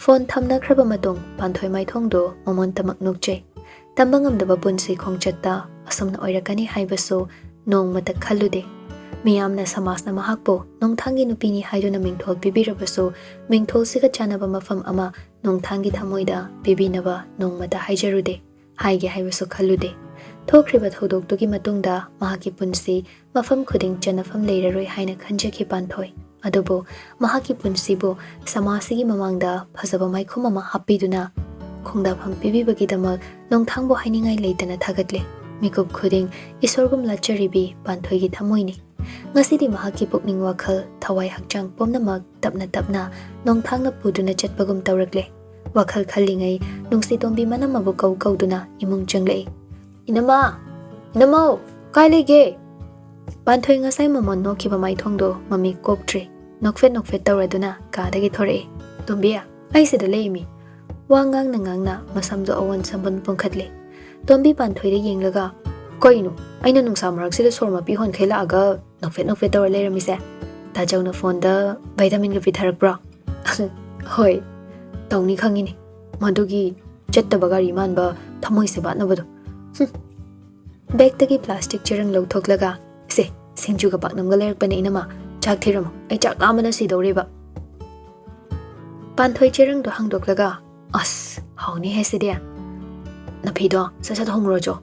Phone ꯊꯝꯅꯈ꯭ꯔꯕ ꯃꯇꯨꯡ ꯄꯥꯟꯊꯣꯏ ꯃꯥꯏꯊꯣꯡꯗꯨ ꯃꯃꯣꯟꯇꯃꯛ ꯅꯣꯛꯆꯩ꯫ ꯇꯝꯕ ꯉꯝꯗꯕ ꯄꯨꯟꯁꯤ ꯈꯣꯡꯆꯠꯇ ꯑꯁꯨꯝꯅ ꯑꯣꯏꯔꯛꯀꯅꯤ ꯍꯥꯏꯕꯁꯨ ꯅꯣꯡꯃꯇ ꯈꯜꯂꯨꯗꯦ꯫ ꯃꯤꯌꯥꯝꯅ ꯁꯃꯥꯖꯅ ꯃꯍꯥꯛꯄꯨ ꯅꯣꯡꯊꯥꯡꯒꯤ ꯅꯨꯄꯤꯅꯤ ꯍꯥꯏꯗꯨꯅ ꯃꯤꯡꯊꯣꯜ ꯄꯤꯕꯤꯔꯕꯁꯨ, ꯃꯤꯡꯊꯣꯜꯁꯤꯒ ꯆꯥꯟꯅꯕ ꯃꯐꯝ ꯑꯃ ꯅꯣꯡꯊꯥꯡꯒꯤ ꯊꯃꯣꯏꯗ ꯄꯤꯕꯤꯅꯕ ꯅꯣꯡꯃꯇ ꯍꯥꯏꯖꯔꯨꯗꯦ꯫ ꯍꯥꯏꯒꯦ ꯍꯥꯏꯕꯁꯨ ꯈꯜꯂꯨꯗꯦ꯫ ꯊꯣꯛꯈ꯭ꯔꯤꯕ ꯊꯧꯗꯣꯛꯇꯨꯒꯤ ꯃꯇꯨꯡꯗ ꯃꯍꯥꯛꯀꯤ ꯄꯨꯟꯁꯤ ꯃꯐꯝ ꯈꯨꯗꯤꯡ ꯆꯟꯅꯐꯝ ꯂꯩꯔꯔꯣꯏ ꯍꯥꯏꯅ ꯈꯟꯖꯈꯤ ꯄꯥꯟꯊꯣꯏ꯫ ꯑꯗꯨꯕꯨ ꯃꯍꯥꯛꯀꯤ ꯄꯨꯟꯁꯤꯕꯨ ꯁꯃꯥꯖꯁꯤꯒꯤ ꯃꯃꯥꯡꯗ ꯐꯖꯕ ꯃꯥꯏꯈꯨꯝ ꯑꯃ ꯍꯥꯞꯄꯤꯗꯨꯅ ꯈꯣꯡꯗꯥꯐꯝ ꯄꯤꯕꯤꯕꯒꯤꯗꯃꯛ ꯅꯣꯡꯊꯥꯡꯕꯨ ꯍꯥꯏꯅꯤꯡꯉꯥꯏ ꯂꯩꯇꯅ ꯊꯥꯒꯠꯂꯤ꯫ ꯃꯤꯀꯨꯞ ꯈꯨꯗꯤꯡ ꯏꯁꯣꯔꯒꯨꯝ ꯂꯥꯠꯆꯔꯤꯕꯤ ꯄꯥꯟꯊꯣꯏꯒꯤ ꯊꯃꯣꯏꯅꯤ꯫ ꯉꯁꯤꯗꯤ ꯃꯍꯥꯛꯀꯤ ꯄꯨꯛꯅꯤꯡ ꯋꯥꯈꯜ, ꯊꯋꯥꯏ ꯍꯛꯆꯥꯡ ꯄꯨꯝꯅꯃꯛ ꯇꯞꯅ ꯇꯞꯅ ꯅꯣꯡꯊꯥꯡꯅ ꯄꯨꯗꯨꯅ ꯆꯠꯄꯒꯨꯝ ꯇꯧꯔꯛꯂꯦ꯫ ꯋꯥꯈꯜ ꯈꯜꯂꯤꯉꯩ ꯅꯨꯡꯁꯤꯇꯣꯝꯕꯤ ꯃꯅꯝ ꯑꯃꯕꯨ ꯀꯧ ꯀꯧꯗꯨꯅ ꯏꯃꯨꯡ ꯆꯪꯂꯛꯏ꯫ "ꯏꯅꯝꯃ! ꯏꯅꯝꯃꯧ! ꯀꯥꯏ ꯂꯩꯒꯦ?" ꯄꯥꯟꯊꯣꯏ ꯉꯁꯥꯏ ꯃꯃꯣꯟ ꯅꯣꯛꯈꯤꯕ ꯃꯥꯏꯊꯣꯡꯗꯣ ꯃꯃꯤ ꯀꯣꯛꯇ꯭ꯔꯤ꯫ ꯅꯣꯛꯐꯦꯠ ꯅꯣꯛꯐꯦꯠ ꯇꯧꯔꯗꯨꯅ ꯀꯥꯗꯒꯤ ꯊꯣꯔꯛꯏ꯫ "ꯇꯣꯝꯕꯤ, ꯑꯩ ꯁꯤꯗ ꯂꯩꯃꯤ꯫" ꯋꯥ ꯉꯥꯡꯅ ꯉꯥꯡꯅ ꯃꯁꯝꯗꯣ ꯑꯑꯣꯟ ꯁꯝꯕꯨꯟ ꯄꯨꯡꯈꯠꯂꯤ꯫ ꯇꯣꯝꯕꯤ ꯄꯥꯟꯊꯣꯏꯗ ꯌꯦꯡꯂꯒ, "ꯀꯩꯅꯣ? ꯑꯩꯅ ꯅꯨꯡꯁꯥ ꯃꯔꯛꯁꯤꯗ ꯁꯣꯔ ꯃꯄꯤ ꯍꯣꯟꯈꯩ ꯂꯥꯛꯑꯒ ꯅꯣꯛꯐꯦꯠ ꯅꯣꯛꯐꯦꯠ ꯇꯧꯔ ꯂꯩꯔꯝꯃꯤꯁꯦ? ꯇꯥꯆꯧꯅ ꯐꯣꯟꯗ ꯚꯥꯏꯇꯥꯃꯤꯟꯒ ꯄꯤꯊꯔꯛꯄ꯭ꯔꯣ? ꯍꯣꯏ, ꯇꯧꯅꯤ ꯈꯪꯉꯤꯅꯦ꯫ ꯃꯗꯨꯒꯤ ꯆꯠꯇꯕ ꯒꯥꯔꯤ ꯃꯥꯟꯕ ꯊꯃꯣꯏ ꯁꯦꯕꯥꯠꯅꯕꯗꯣ꯫ ꯍꯨꯝ꯫ ꯕꯦꯛꯇꯒꯤ ꯄ꯭ꯂꯥꯁꯇꯤꯛ ꯆꯦꯔꯪ ꯂꯧꯊꯣꯛꯂꯒ, "ꯁꯦ, ꯁꯤꯡꯖꯨꯒ ꯄꯥꯛꯅꯝꯒ ꯂꯩꯔꯛꯄꯅꯦ ꯏꯅꯝꯃ, ꯆꯥꯛ ꯊꯤꯔꯝꯃꯣ, ꯑꯩ ꯆꯥꯛ ꯂꯥꯝꯕꯅ ꯁꯤꯗꯧꯔꯦꯕ꯫" ꯄꯥꯟꯊꯣꯏ ꯆꯦꯔꯪꯗꯣ ꯍꯥꯡꯗꯣꯛꯂꯒ, "ꯑꯁ, ꯍꯥꯎꯅꯤ ꯍꯦ ꯁꯤꯗꯤ꯫ ꯅꯐꯤꯗꯣ ꯁꯠ ꯁꯠ ꯍꯣꯡꯉꯨꯔꯣ ꯆꯣ꯫"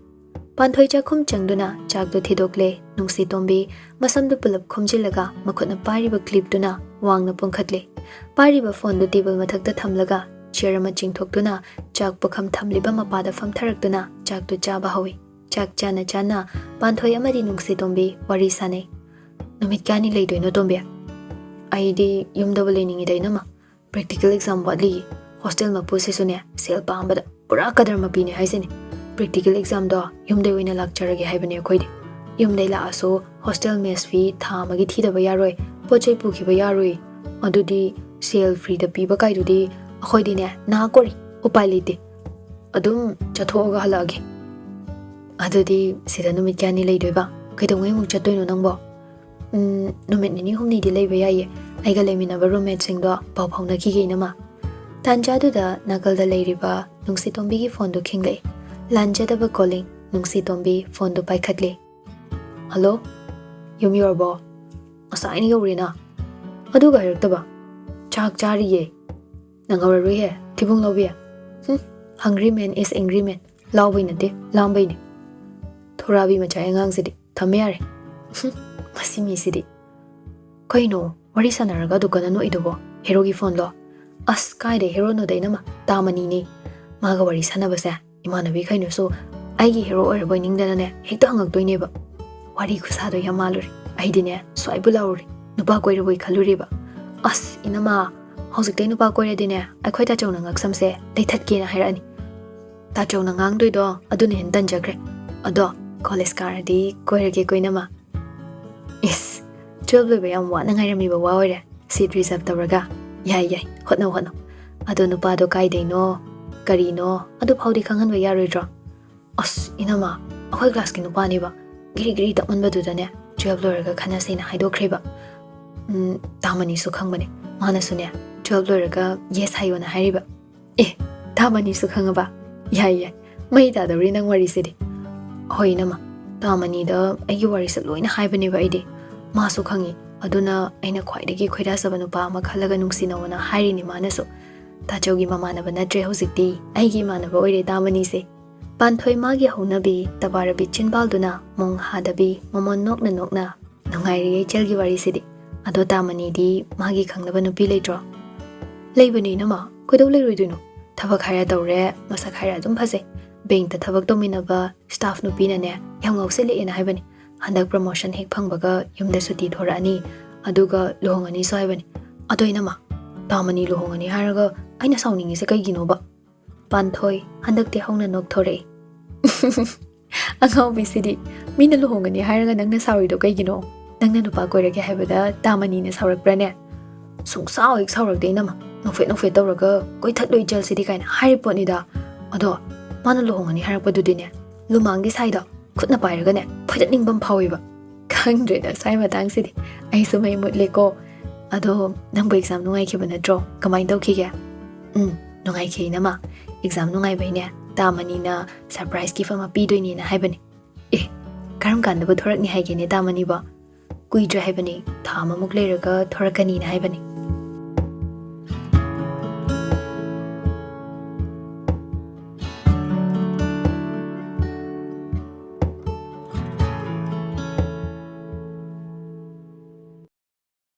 ꯄꯥꯟꯊꯣꯏ ꯆꯥꯛꯈꯨꯝ ꯆꯪꯗꯨꯅ ꯆꯥꯛꯇꯣ ꯊꯤꯗꯣꯛꯂꯦ꯫ ꯅꯨꯡꯁꯤꯇꯣꯝꯕꯤ ꯃꯁꯝꯗꯨ ꯄꯨꯂꯞ ꯈꯣꯝꯖꯤꯜꯂꯒ ꯃꯈꯨꯠꯅ ꯄꯥꯏꯔꯤꯕ ꯀ꯭ꯂꯤꯞꯇꯨꯅ ꯋꯥꯡꯅ ꯄꯨꯡꯈꯠꯂꯦ꯫ ꯄꯥꯏꯔꯤꯕ ꯐꯣꯟꯗꯨ ꯇꯦꯕꯜ ꯃꯊꯛꯇ ꯊꯝꯂꯒ ꯆꯤꯌꯔ ꯑꯃ ꯆꯤꯡꯊꯣꯛꯇꯨꯅ ꯆꯥꯛ ꯄꯨꯈꯝ ꯊꯝꯂꯤꯕ ꯃꯄꯥꯗ ꯐꯝꯊꯔꯛꯇꯨꯅ ꯆꯥꯛꯇꯨ ꯆꯥꯕ ꯍꯧꯏ꯫ ꯆꯥꯛ ꯆꯥꯅ ꯆꯥꯅ ꯄꯥꯟꯊꯣꯏ ꯑꯃꯗꯤ ꯅꯨꯡꯁꯤꯇꯣꯝꯕꯤ ꯋꯥꯔꯤ ꯁꯥꯅꯩ꯫ "ꯅꯨꯃꯤꯠ ꯀꯌꯥꯅꯤ ꯂꯩꯗꯣꯏꯅꯣ ꯇꯣꯝꯕꯤ?" "ꯑꯩꯗꯤ ꯌꯨꯝꯗꯕꯨ ꯂꯩꯅꯤꯡꯉꯤꯗ ꯏꯅꯝꯃ꯫ ꯄ꯭ꯔꯦꯛꯇꯤꯀꯦꯜ ꯑꯦꯛꯖꯥꯝ ꯋꯥꯠꯂꯤ꯫ ꯍꯣꯁꯇꯦꯜ ꯃꯄꯨꯁꯤꯁꯨꯅꯦ ꯁꯦꯜ ꯄꯥꯝꯕꯗ ꯄꯨꯔꯥ ꯀꯗꯔ ꯃꯄꯤꯅꯦ ꯍꯥꯏꯁꯤꯅꯦ꯫ ꯄ꯭ꯔꯦꯛꯇꯤꯀꯦꯜ ꯑꯦꯛꯖꯥꯝꯗꯣ ꯌꯨꯝꯗꯩ ꯑꯣꯏꯅ ꯂꯥꯛꯆꯔꯒꯦ ꯍꯥꯏꯕꯅꯦ ꯑꯩꯈꯣꯏꯗꯤ꯫ ꯌꯨꯝꯗꯩ ꯂꯥꯛꯑꯁꯨ ꯍꯣꯁꯇꯦꯜ ꯃꯦꯁ ꯐꯤ ꯊꯥ ꯑꯃꯒꯤ ꯊꯤꯗꯕ ꯌꯥꯔꯣꯏ, ꯄꯣꯠ ꯆꯩ ꯄꯨꯈꯤꯕ ꯌꯥꯔꯣꯏ꯫ ꯑꯗꯨꯗꯤ ꯁꯦꯜ ꯐ꯭ꯔꯤꯗ ꯄꯤꯕ ꯀꯥꯏꯗꯨꯗꯤ ꯑꯩꯈꯣꯏꯗꯤꯅꯦ ꯅꯥ ꯀꯣꯔꯤ, ꯎꯄꯥꯏ ꯂꯩꯇꯦ꯫ ꯑꯗꯨꯝ ꯆꯠꯊꯣꯛꯑꯒ ꯍꯜꯂꯛꯑꯒꯦ꯫" "ꯑꯗꯨꯗꯤ ꯁꯤꯗ ꯅꯨꯃꯤꯠ ꯀꯌꯥꯅꯤ ꯂꯩꯗꯣꯏꯕ? ꯀꯩꯗꯧꯉꯩ ꯑꯃꯨꯛ ꯆꯠꯇꯣꯏꯅꯣ ꯅꯪꯕꯣ?" "ꯎꯝ, ꯅꯨꯃꯤꯠ ꯅꯤꯅꯤ ꯍꯨꯝꯅꯤꯗꯤ ꯂꯩꯕ ꯌꯥꯏꯌꯦ꯫ ꯑꯩꯒ ꯂꯩꯃꯤꯟꯅꯕ ꯔꯨꯝꯃꯦꯠꯁꯤꯡꯗꯣ ꯄꯥꯎ ꯐꯥꯎꯅꯈꯤꯒꯦ ꯏꯅꯝꯃ꯫" ꯇꯥꯟꯖꯥꯗꯨꯗ ꯅꯥꯀꯜꯗ ꯂꯩꯔꯤꯕ ꯅꯨꯡꯁꯤꯇꯣꯝꯕꯤꯒꯤ ꯐꯣꯟꯗꯨ ꯈꯤꯡꯂꯛꯏ꯫ ꯂꯥꯟꯖꯗꯕ ꯀꯣꯂꯤꯡ꯫ ꯅꯨꯡꯁꯤꯇꯣꯝꯕꯤ ꯐꯣꯟꯗꯨ ꯄꯥꯏꯈꯠꯂꯦ꯫ "ꯍꯜꯂꯣ, ꯌꯨꯝ ꯌꯧꯔꯕꯣ? ꯉꯁꯥꯏꯅ ꯌꯧꯔꯦꯅ꯫ ꯑꯗꯨꯒ ꯍꯥꯏꯔꯛꯇꯕ? ꯆꯥꯛ ꯆꯥꯔꯤꯌꯦ꯫ ꯅꯪꯍꯧꯔꯔꯣꯏꯍꯦ, ꯊꯤꯕꯣꯡ ꯂꯥꯎꯕꯤ꯫ ꯍꯨꯝ, hungry man is angry man꯫ ꯂꯥꯎꯕꯩ ꯅꯠꯇꯦ, ꯂꯥꯝꯕꯩꯅꯦ꯫ ꯊꯣꯔꯥꯕꯤ ꯃꯆꯥ ꯑꯉꯥꯡꯁꯤꯗꯤ꯫ ꯊꯝꯃꯦ ꯌꯥꯔꯦ꯫ ꯍꯨꯝ, ꯃꯁꯤ ꯃꯤꯁꯤꯗꯤ꯫ ꯀꯩꯅꯣ, ꯋꯥꯔꯤ ꯁꯥꯟꯅꯔꯒ ꯑꯗꯨ ꯀꯟꯅ ꯅꯣꯛꯏꯗꯨꯕꯣ? ꯍꯦꯔꯣꯒꯤ ꯐꯣꯟꯂꯣ?" "ꯑꯁ, ꯀꯥꯏꯗꯩ ꯍꯦꯔꯣꯅꯣꯗ ꯏꯅꯝꯃ, ꯇꯥ ꯃꯅꯤꯅꯦ꯫ ꯃꯥꯒ ꯋꯥꯔꯤ ꯁꯥꯟꯅꯕꯁꯦ ꯏꯃꯥꯟꯅꯕꯤꯈꯩꯅꯁꯨ ꯑꯩꯒꯤ ꯍꯦꯔꯣ ꯑꯣꯏꯔꯕꯣꯏ ꯅꯤꯡꯗꯅꯅꯦ ꯍꯦꯛꯇ ꯍꯪꯉꯛꯇꯣꯏꯅꯦꯕ꯫ ꯋꯥꯔꯤ ꯈꯨꯁꯥꯗꯣ ꯌꯥꯝ ꯃꯥꯜꯂꯨꯔꯦ꯫ ꯑꯩꯗꯤꯅꯦ ꯁ꯭ꯋꯥꯏꯕꯨ ꯂꯥꯎꯔꯨꯔꯦ꯫ ꯅꯨꯄꯥ ꯀꯣꯏꯔꯕꯣꯏ ꯈꯜꯂꯨꯔꯦꯕ꯫ ꯑꯁ, ꯏꯅꯝꯃ, ꯍꯧꯖꯤꯛꯇꯩ ꯅꯨꯄꯥ ꯀꯣꯏꯔꯗꯤꯅꯦ ꯑꯩꯈꯣꯏ ꯇꯥꯆꯧꯅ ꯉꯛꯁꯝꯁꯦ ꯂꯩꯊꯠꯀꯦꯅ ꯍꯥꯏꯔꯛꯑꯅꯤ꯫ ꯇꯥꯆꯧꯅ ꯉꯥꯡꯗꯣꯏꯗꯣ ꯑꯗꯨꯅ ꯍꯦꯟꯅ ꯇꯟꯖꯈ꯭ꯔꯦ꯫ ꯑꯗꯣ ꯀꯣꯂꯦꯖ ꯀꯥꯔꯗꯤ ꯀꯣꯏꯔꯒꯦꯀꯣ ꯏꯅꯝꯃ꯫" ꯏꯁ, ꯇꯨꯋꯦꯜꯐ ꯂꯣꯏꯕ ꯌꯥꯝ ꯋꯥꯅ ꯉꯥꯏꯔꯝꯃꯤꯕ ꯋꯥ ꯑꯣꯏꯔꯦ꯫ ꯁꯤꯠ ꯔꯤꯖꯥꯔꯚ ꯇꯧꯔꯒ꯫ ꯌꯥꯏ, ꯌꯥꯏ, ꯍꯣꯠꯅꯧ, ꯍꯣꯠꯅꯧ꯫ ꯑꯗꯣ ꯅꯨꯄꯥꯗꯣ ꯀꯥꯏꯗꯩꯅꯣ, ꯀꯔꯤꯅꯣ, ꯑꯗꯨ ꯐꯥꯎꯗꯤ ꯈꯪꯍꯟꯕ ꯌꯥꯔꯣꯏꯗ꯭ꯔꯣ? ꯑꯁ, ꯏꯅꯝꯃ, ꯑꯩꯈꯣꯏ ꯀ꯭ꯂꯥꯁꯀꯤ ꯅꯨꯄꯥꯅꯦꯕ꯫ ꯒꯤꯔꯤ ꯒꯤꯔꯤ ꯇꯛꯃꯟꯕꯗꯨꯗꯅꯦ, ꯇꯨꯌꯦꯜꯞ ꯂꯣꯏꯔꯒ ꯈꯟꯅꯁꯦꯅ ꯍꯥꯏꯗꯣꯛꯈ꯭ꯔꯦꯕ꯫ ꯎꯝ, ꯇꯥꯃꯅꯤꯁꯨ ꯈꯪꯕꯅꯦ꯫ ꯃꯥꯅꯁꯨꯅꯦ ꯇꯨꯌꯦꯜꯞ ꯂꯣꯏꯔꯒ ꯌꯦꯁ ꯍꯥꯏꯌꯣꯅ ꯍꯥꯏꯔꯤꯕ꯫ ꯑꯦ, ꯇꯥꯃꯅꯤꯁꯨ ꯈꯪꯉꯕ? ꯌꯥꯏ ꯌꯥꯏ, ꯃꯩ ꯇꯥꯗꯧꯔꯤ ꯅꯪ ꯋꯥꯔꯤꯁꯤꯗꯤ꯫ ꯍꯣꯏ ꯏꯅꯝꯃ, ꯇꯥꯃꯅꯤꯗ ꯑꯩꯒꯤ ꯋꯥꯔꯤꯁꯦ ꯂꯣꯏꯅ ꯍꯥꯏꯕꯅꯦꯕ ꯑꯩꯗꯤ꯫ ꯃꯥꯁꯨ ꯈꯪꯉꯤ꯫ ꯑꯗꯨꯅ ꯑꯩꯅ ꯈ꯭ꯋꯥꯏꯗꯒꯤ ꯈꯣꯏꯗꯥꯖꯕ ꯅꯨꯄꯥ ꯑꯃ ꯈꯜꯂꯒ ꯅꯨꯡꯁꯤꯅꯧꯅ ꯍꯥꯏꯔꯤꯅꯤ ꯃꯥꯅꯁꯨ꯫ ꯇꯥꯆꯧꯒꯤ ꯃꯃꯥꯟꯅꯕ ꯅꯠꯇ꯭ꯔꯦ ꯍꯧꯖꯤꯛꯇꯤ, ꯑꯩꯒꯤ ꯏꯃꯥꯟꯅꯕ ꯑꯣꯏꯔꯦ ꯇꯥꯃꯅꯤꯁꯦ꯫ ꯄꯥꯟꯊꯣꯏ ꯃꯥꯒꯤ ꯍꯧꯅꯕꯤ ꯇꯕꯥꯔꯕꯤ ꯆꯤꯟꯕꯥꯜꯗꯨꯅ ꯃꯣꯡ ꯍꯥꯗꯕꯤ ꯃꯃꯣꯟ ꯅꯣꯛꯅ ꯅꯣꯛꯅ, "ꯅꯨꯡꯉꯥꯏꯔꯤꯌꯦ ꯏꯆꯜꯒꯤ ꯋꯥꯔꯤꯁꯤꯗꯤ꯫ ꯑꯗꯣ ꯇꯥꯃꯅꯤꯗꯤ ꯃꯥꯒꯤ ꯈꯪꯅꯕ ꯅꯨꯄꯤ ꯂꯩꯇ꯭ꯔꯣ?" "ꯂꯩꯕꯅꯦ ꯏꯅꯝꯃ, ꯀꯩꯗꯧ ꯂꯩꯔꯣꯏꯗꯣꯏꯅꯣ? ꯊꯕꯛ ꯍꯥꯏꯔ ꯇꯧꯔꯦ, ꯃꯁꯛ ꯍꯥꯏꯔ ꯑꯗꯨꯝ ꯐꯖꯩ꯫ ꯕꯦꯡꯛꯇ ꯊꯕꯛ ꯇꯧꯃꯤꯟꯅꯕ ꯁ꯭ꯇꯥꯐ ꯅꯨꯄꯤꯅꯅꯦ ꯌꯥꯝ ꯉꯥꯎꯁꯤꯜꯂꯛꯑꯦꯅ ꯍꯥꯏꯕꯅꯤ꯫ ꯍꯟꯗꯛ ꯄ꯭ꯔꯃꯣꯁꯟ ꯍꯦꯛ ꯐꯪꯕꯒ ꯌꯨꯝꯗ ꯁꯨꯇꯤ ꯊꯣꯔꯛꯑꯅꯤ, ꯑꯗꯨꯒ ꯂꯨꯍꯣꯡꯉꯅꯤꯁꯨ ꯍꯥꯏꯕꯅꯤ꯫ ꯑꯗꯣ ꯏꯅꯝꯃ, ꯇꯥꯃꯅꯤ ꯂꯨꯍꯣꯡꯉꯅꯤ ꯍꯥꯏꯔꯒ ꯑꯩꯅ ꯁꯥꯎꯅꯤꯡꯉꯤꯁꯦ ꯀꯩꯒꯤꯅꯣꯕ?" ꯄꯥꯟꯊꯣꯏ ꯍꯟꯗꯛꯇꯤ ꯍꯧꯅ ꯅꯣꯛꯊꯣꯔꯛꯏ꯫ "ꯑꯉꯥꯎꯕꯤꯁꯤꯗꯤ, ꯃꯤꯅ ꯂꯨꯍꯣꯡꯒꯅꯤ ꯍꯥꯏꯔꯒ ꯅꯪꯅ ꯁꯥꯎꯔꯤꯗꯣ ꯀꯩꯒꯤꯅꯣ? ꯅꯪꯅ ꯅꯨꯄꯥ ꯀꯣꯏꯔꯒꯦ ꯍꯥꯏꯕꯗ ꯇꯥꯃꯅꯤꯅ ꯁꯥꯎꯔꯛꯄ꯭ꯔꯥꯅꯦ?" "ꯁꯨꯡꯁꯥꯎ ꯍꯦꯛ ꯁꯥꯎꯔꯛꯇꯦ ꯏꯅꯝꯃ, ꯅꯣꯛꯐꯦꯠ ꯅꯣꯛꯐꯦꯠ ꯇꯧꯔꯒ ꯀꯣꯏꯊꯠꯂꯨ ꯏꯆꯜꯁꯤꯗꯤ" ꯀꯥꯏꯅ ꯍꯥꯏꯔꯤ ꯄꯣꯠꯅꯤꯗ꯫ "ꯑꯗꯣ ꯃꯥꯅ ꯂꯨꯍꯣꯡꯉꯅꯤ ꯍꯥꯏꯔꯛꯄꯗꯨꯗꯤꯅꯦ, ꯂꯨꯃꯥꯡꯒꯤ ꯁꯥꯏꯗꯣ ꯈꯨꯠꯅ ꯄꯥꯏꯔꯒꯅꯦ ꯐꯣꯏꯗꯠꯅꯤꯡꯕ ꯑꯃ ꯐꯥꯎꯋꯦꯕ꯫ ꯈꯪꯗ꯭ꯔꯦꯗ, ꯁ꯭ꯋꯥꯏ ꯃꯇꯥꯡꯁꯤꯗꯤ ꯑꯩꯁꯨ ꯃꯩ ꯃꯨꯠꯂꯦꯀꯣ꯫ ꯑꯗꯣ ꯅꯪꯕꯨ ꯑꯦꯛꯖꯥꯝ ꯅꯨꯡꯉꯥꯏꯈꯤꯕ ꯅꯠꯇ꯭ꯔꯣ? ꯀꯃꯥꯏꯅ ꯇꯧꯈꯤꯒꯦ?" "ꯎꯝ, ꯅꯨꯡꯉꯥꯏꯈꯤ ꯏꯅꯝꯃ꯫ ꯑꯦꯛꯖꯥꯝ ꯅꯨꯡꯉꯥꯏꯕꯩꯅꯦ ꯇꯥꯃꯅꯤꯅ ꯁꯔꯄ꯭ꯔꯥꯏꯁ ꯒꯤꯐ ꯑꯃ ꯄꯤꯗꯣꯏꯅꯦꯅ ꯍꯥꯏꯕꯅꯦ꯫" "ꯑꯦ, ꯀꯔꯝ ꯀꯥꯟꯗꯕꯨ ꯊꯣꯔꯛꯅꯤ ꯍꯥꯏꯒꯦꯅꯦ ꯇꯥꯃꯅꯤꯕꯣ?" "ꯀꯨꯏꯗ꯭ꯔꯦ ꯍꯥꯏꯕꯅꯦ, ꯊꯥ ꯑꯃꯃꯨꯛ ꯂꯩꯔꯒ ꯊꯣꯔꯛꯀꯅꯤꯅ ꯍꯥꯏꯕꯅꯦ꯫"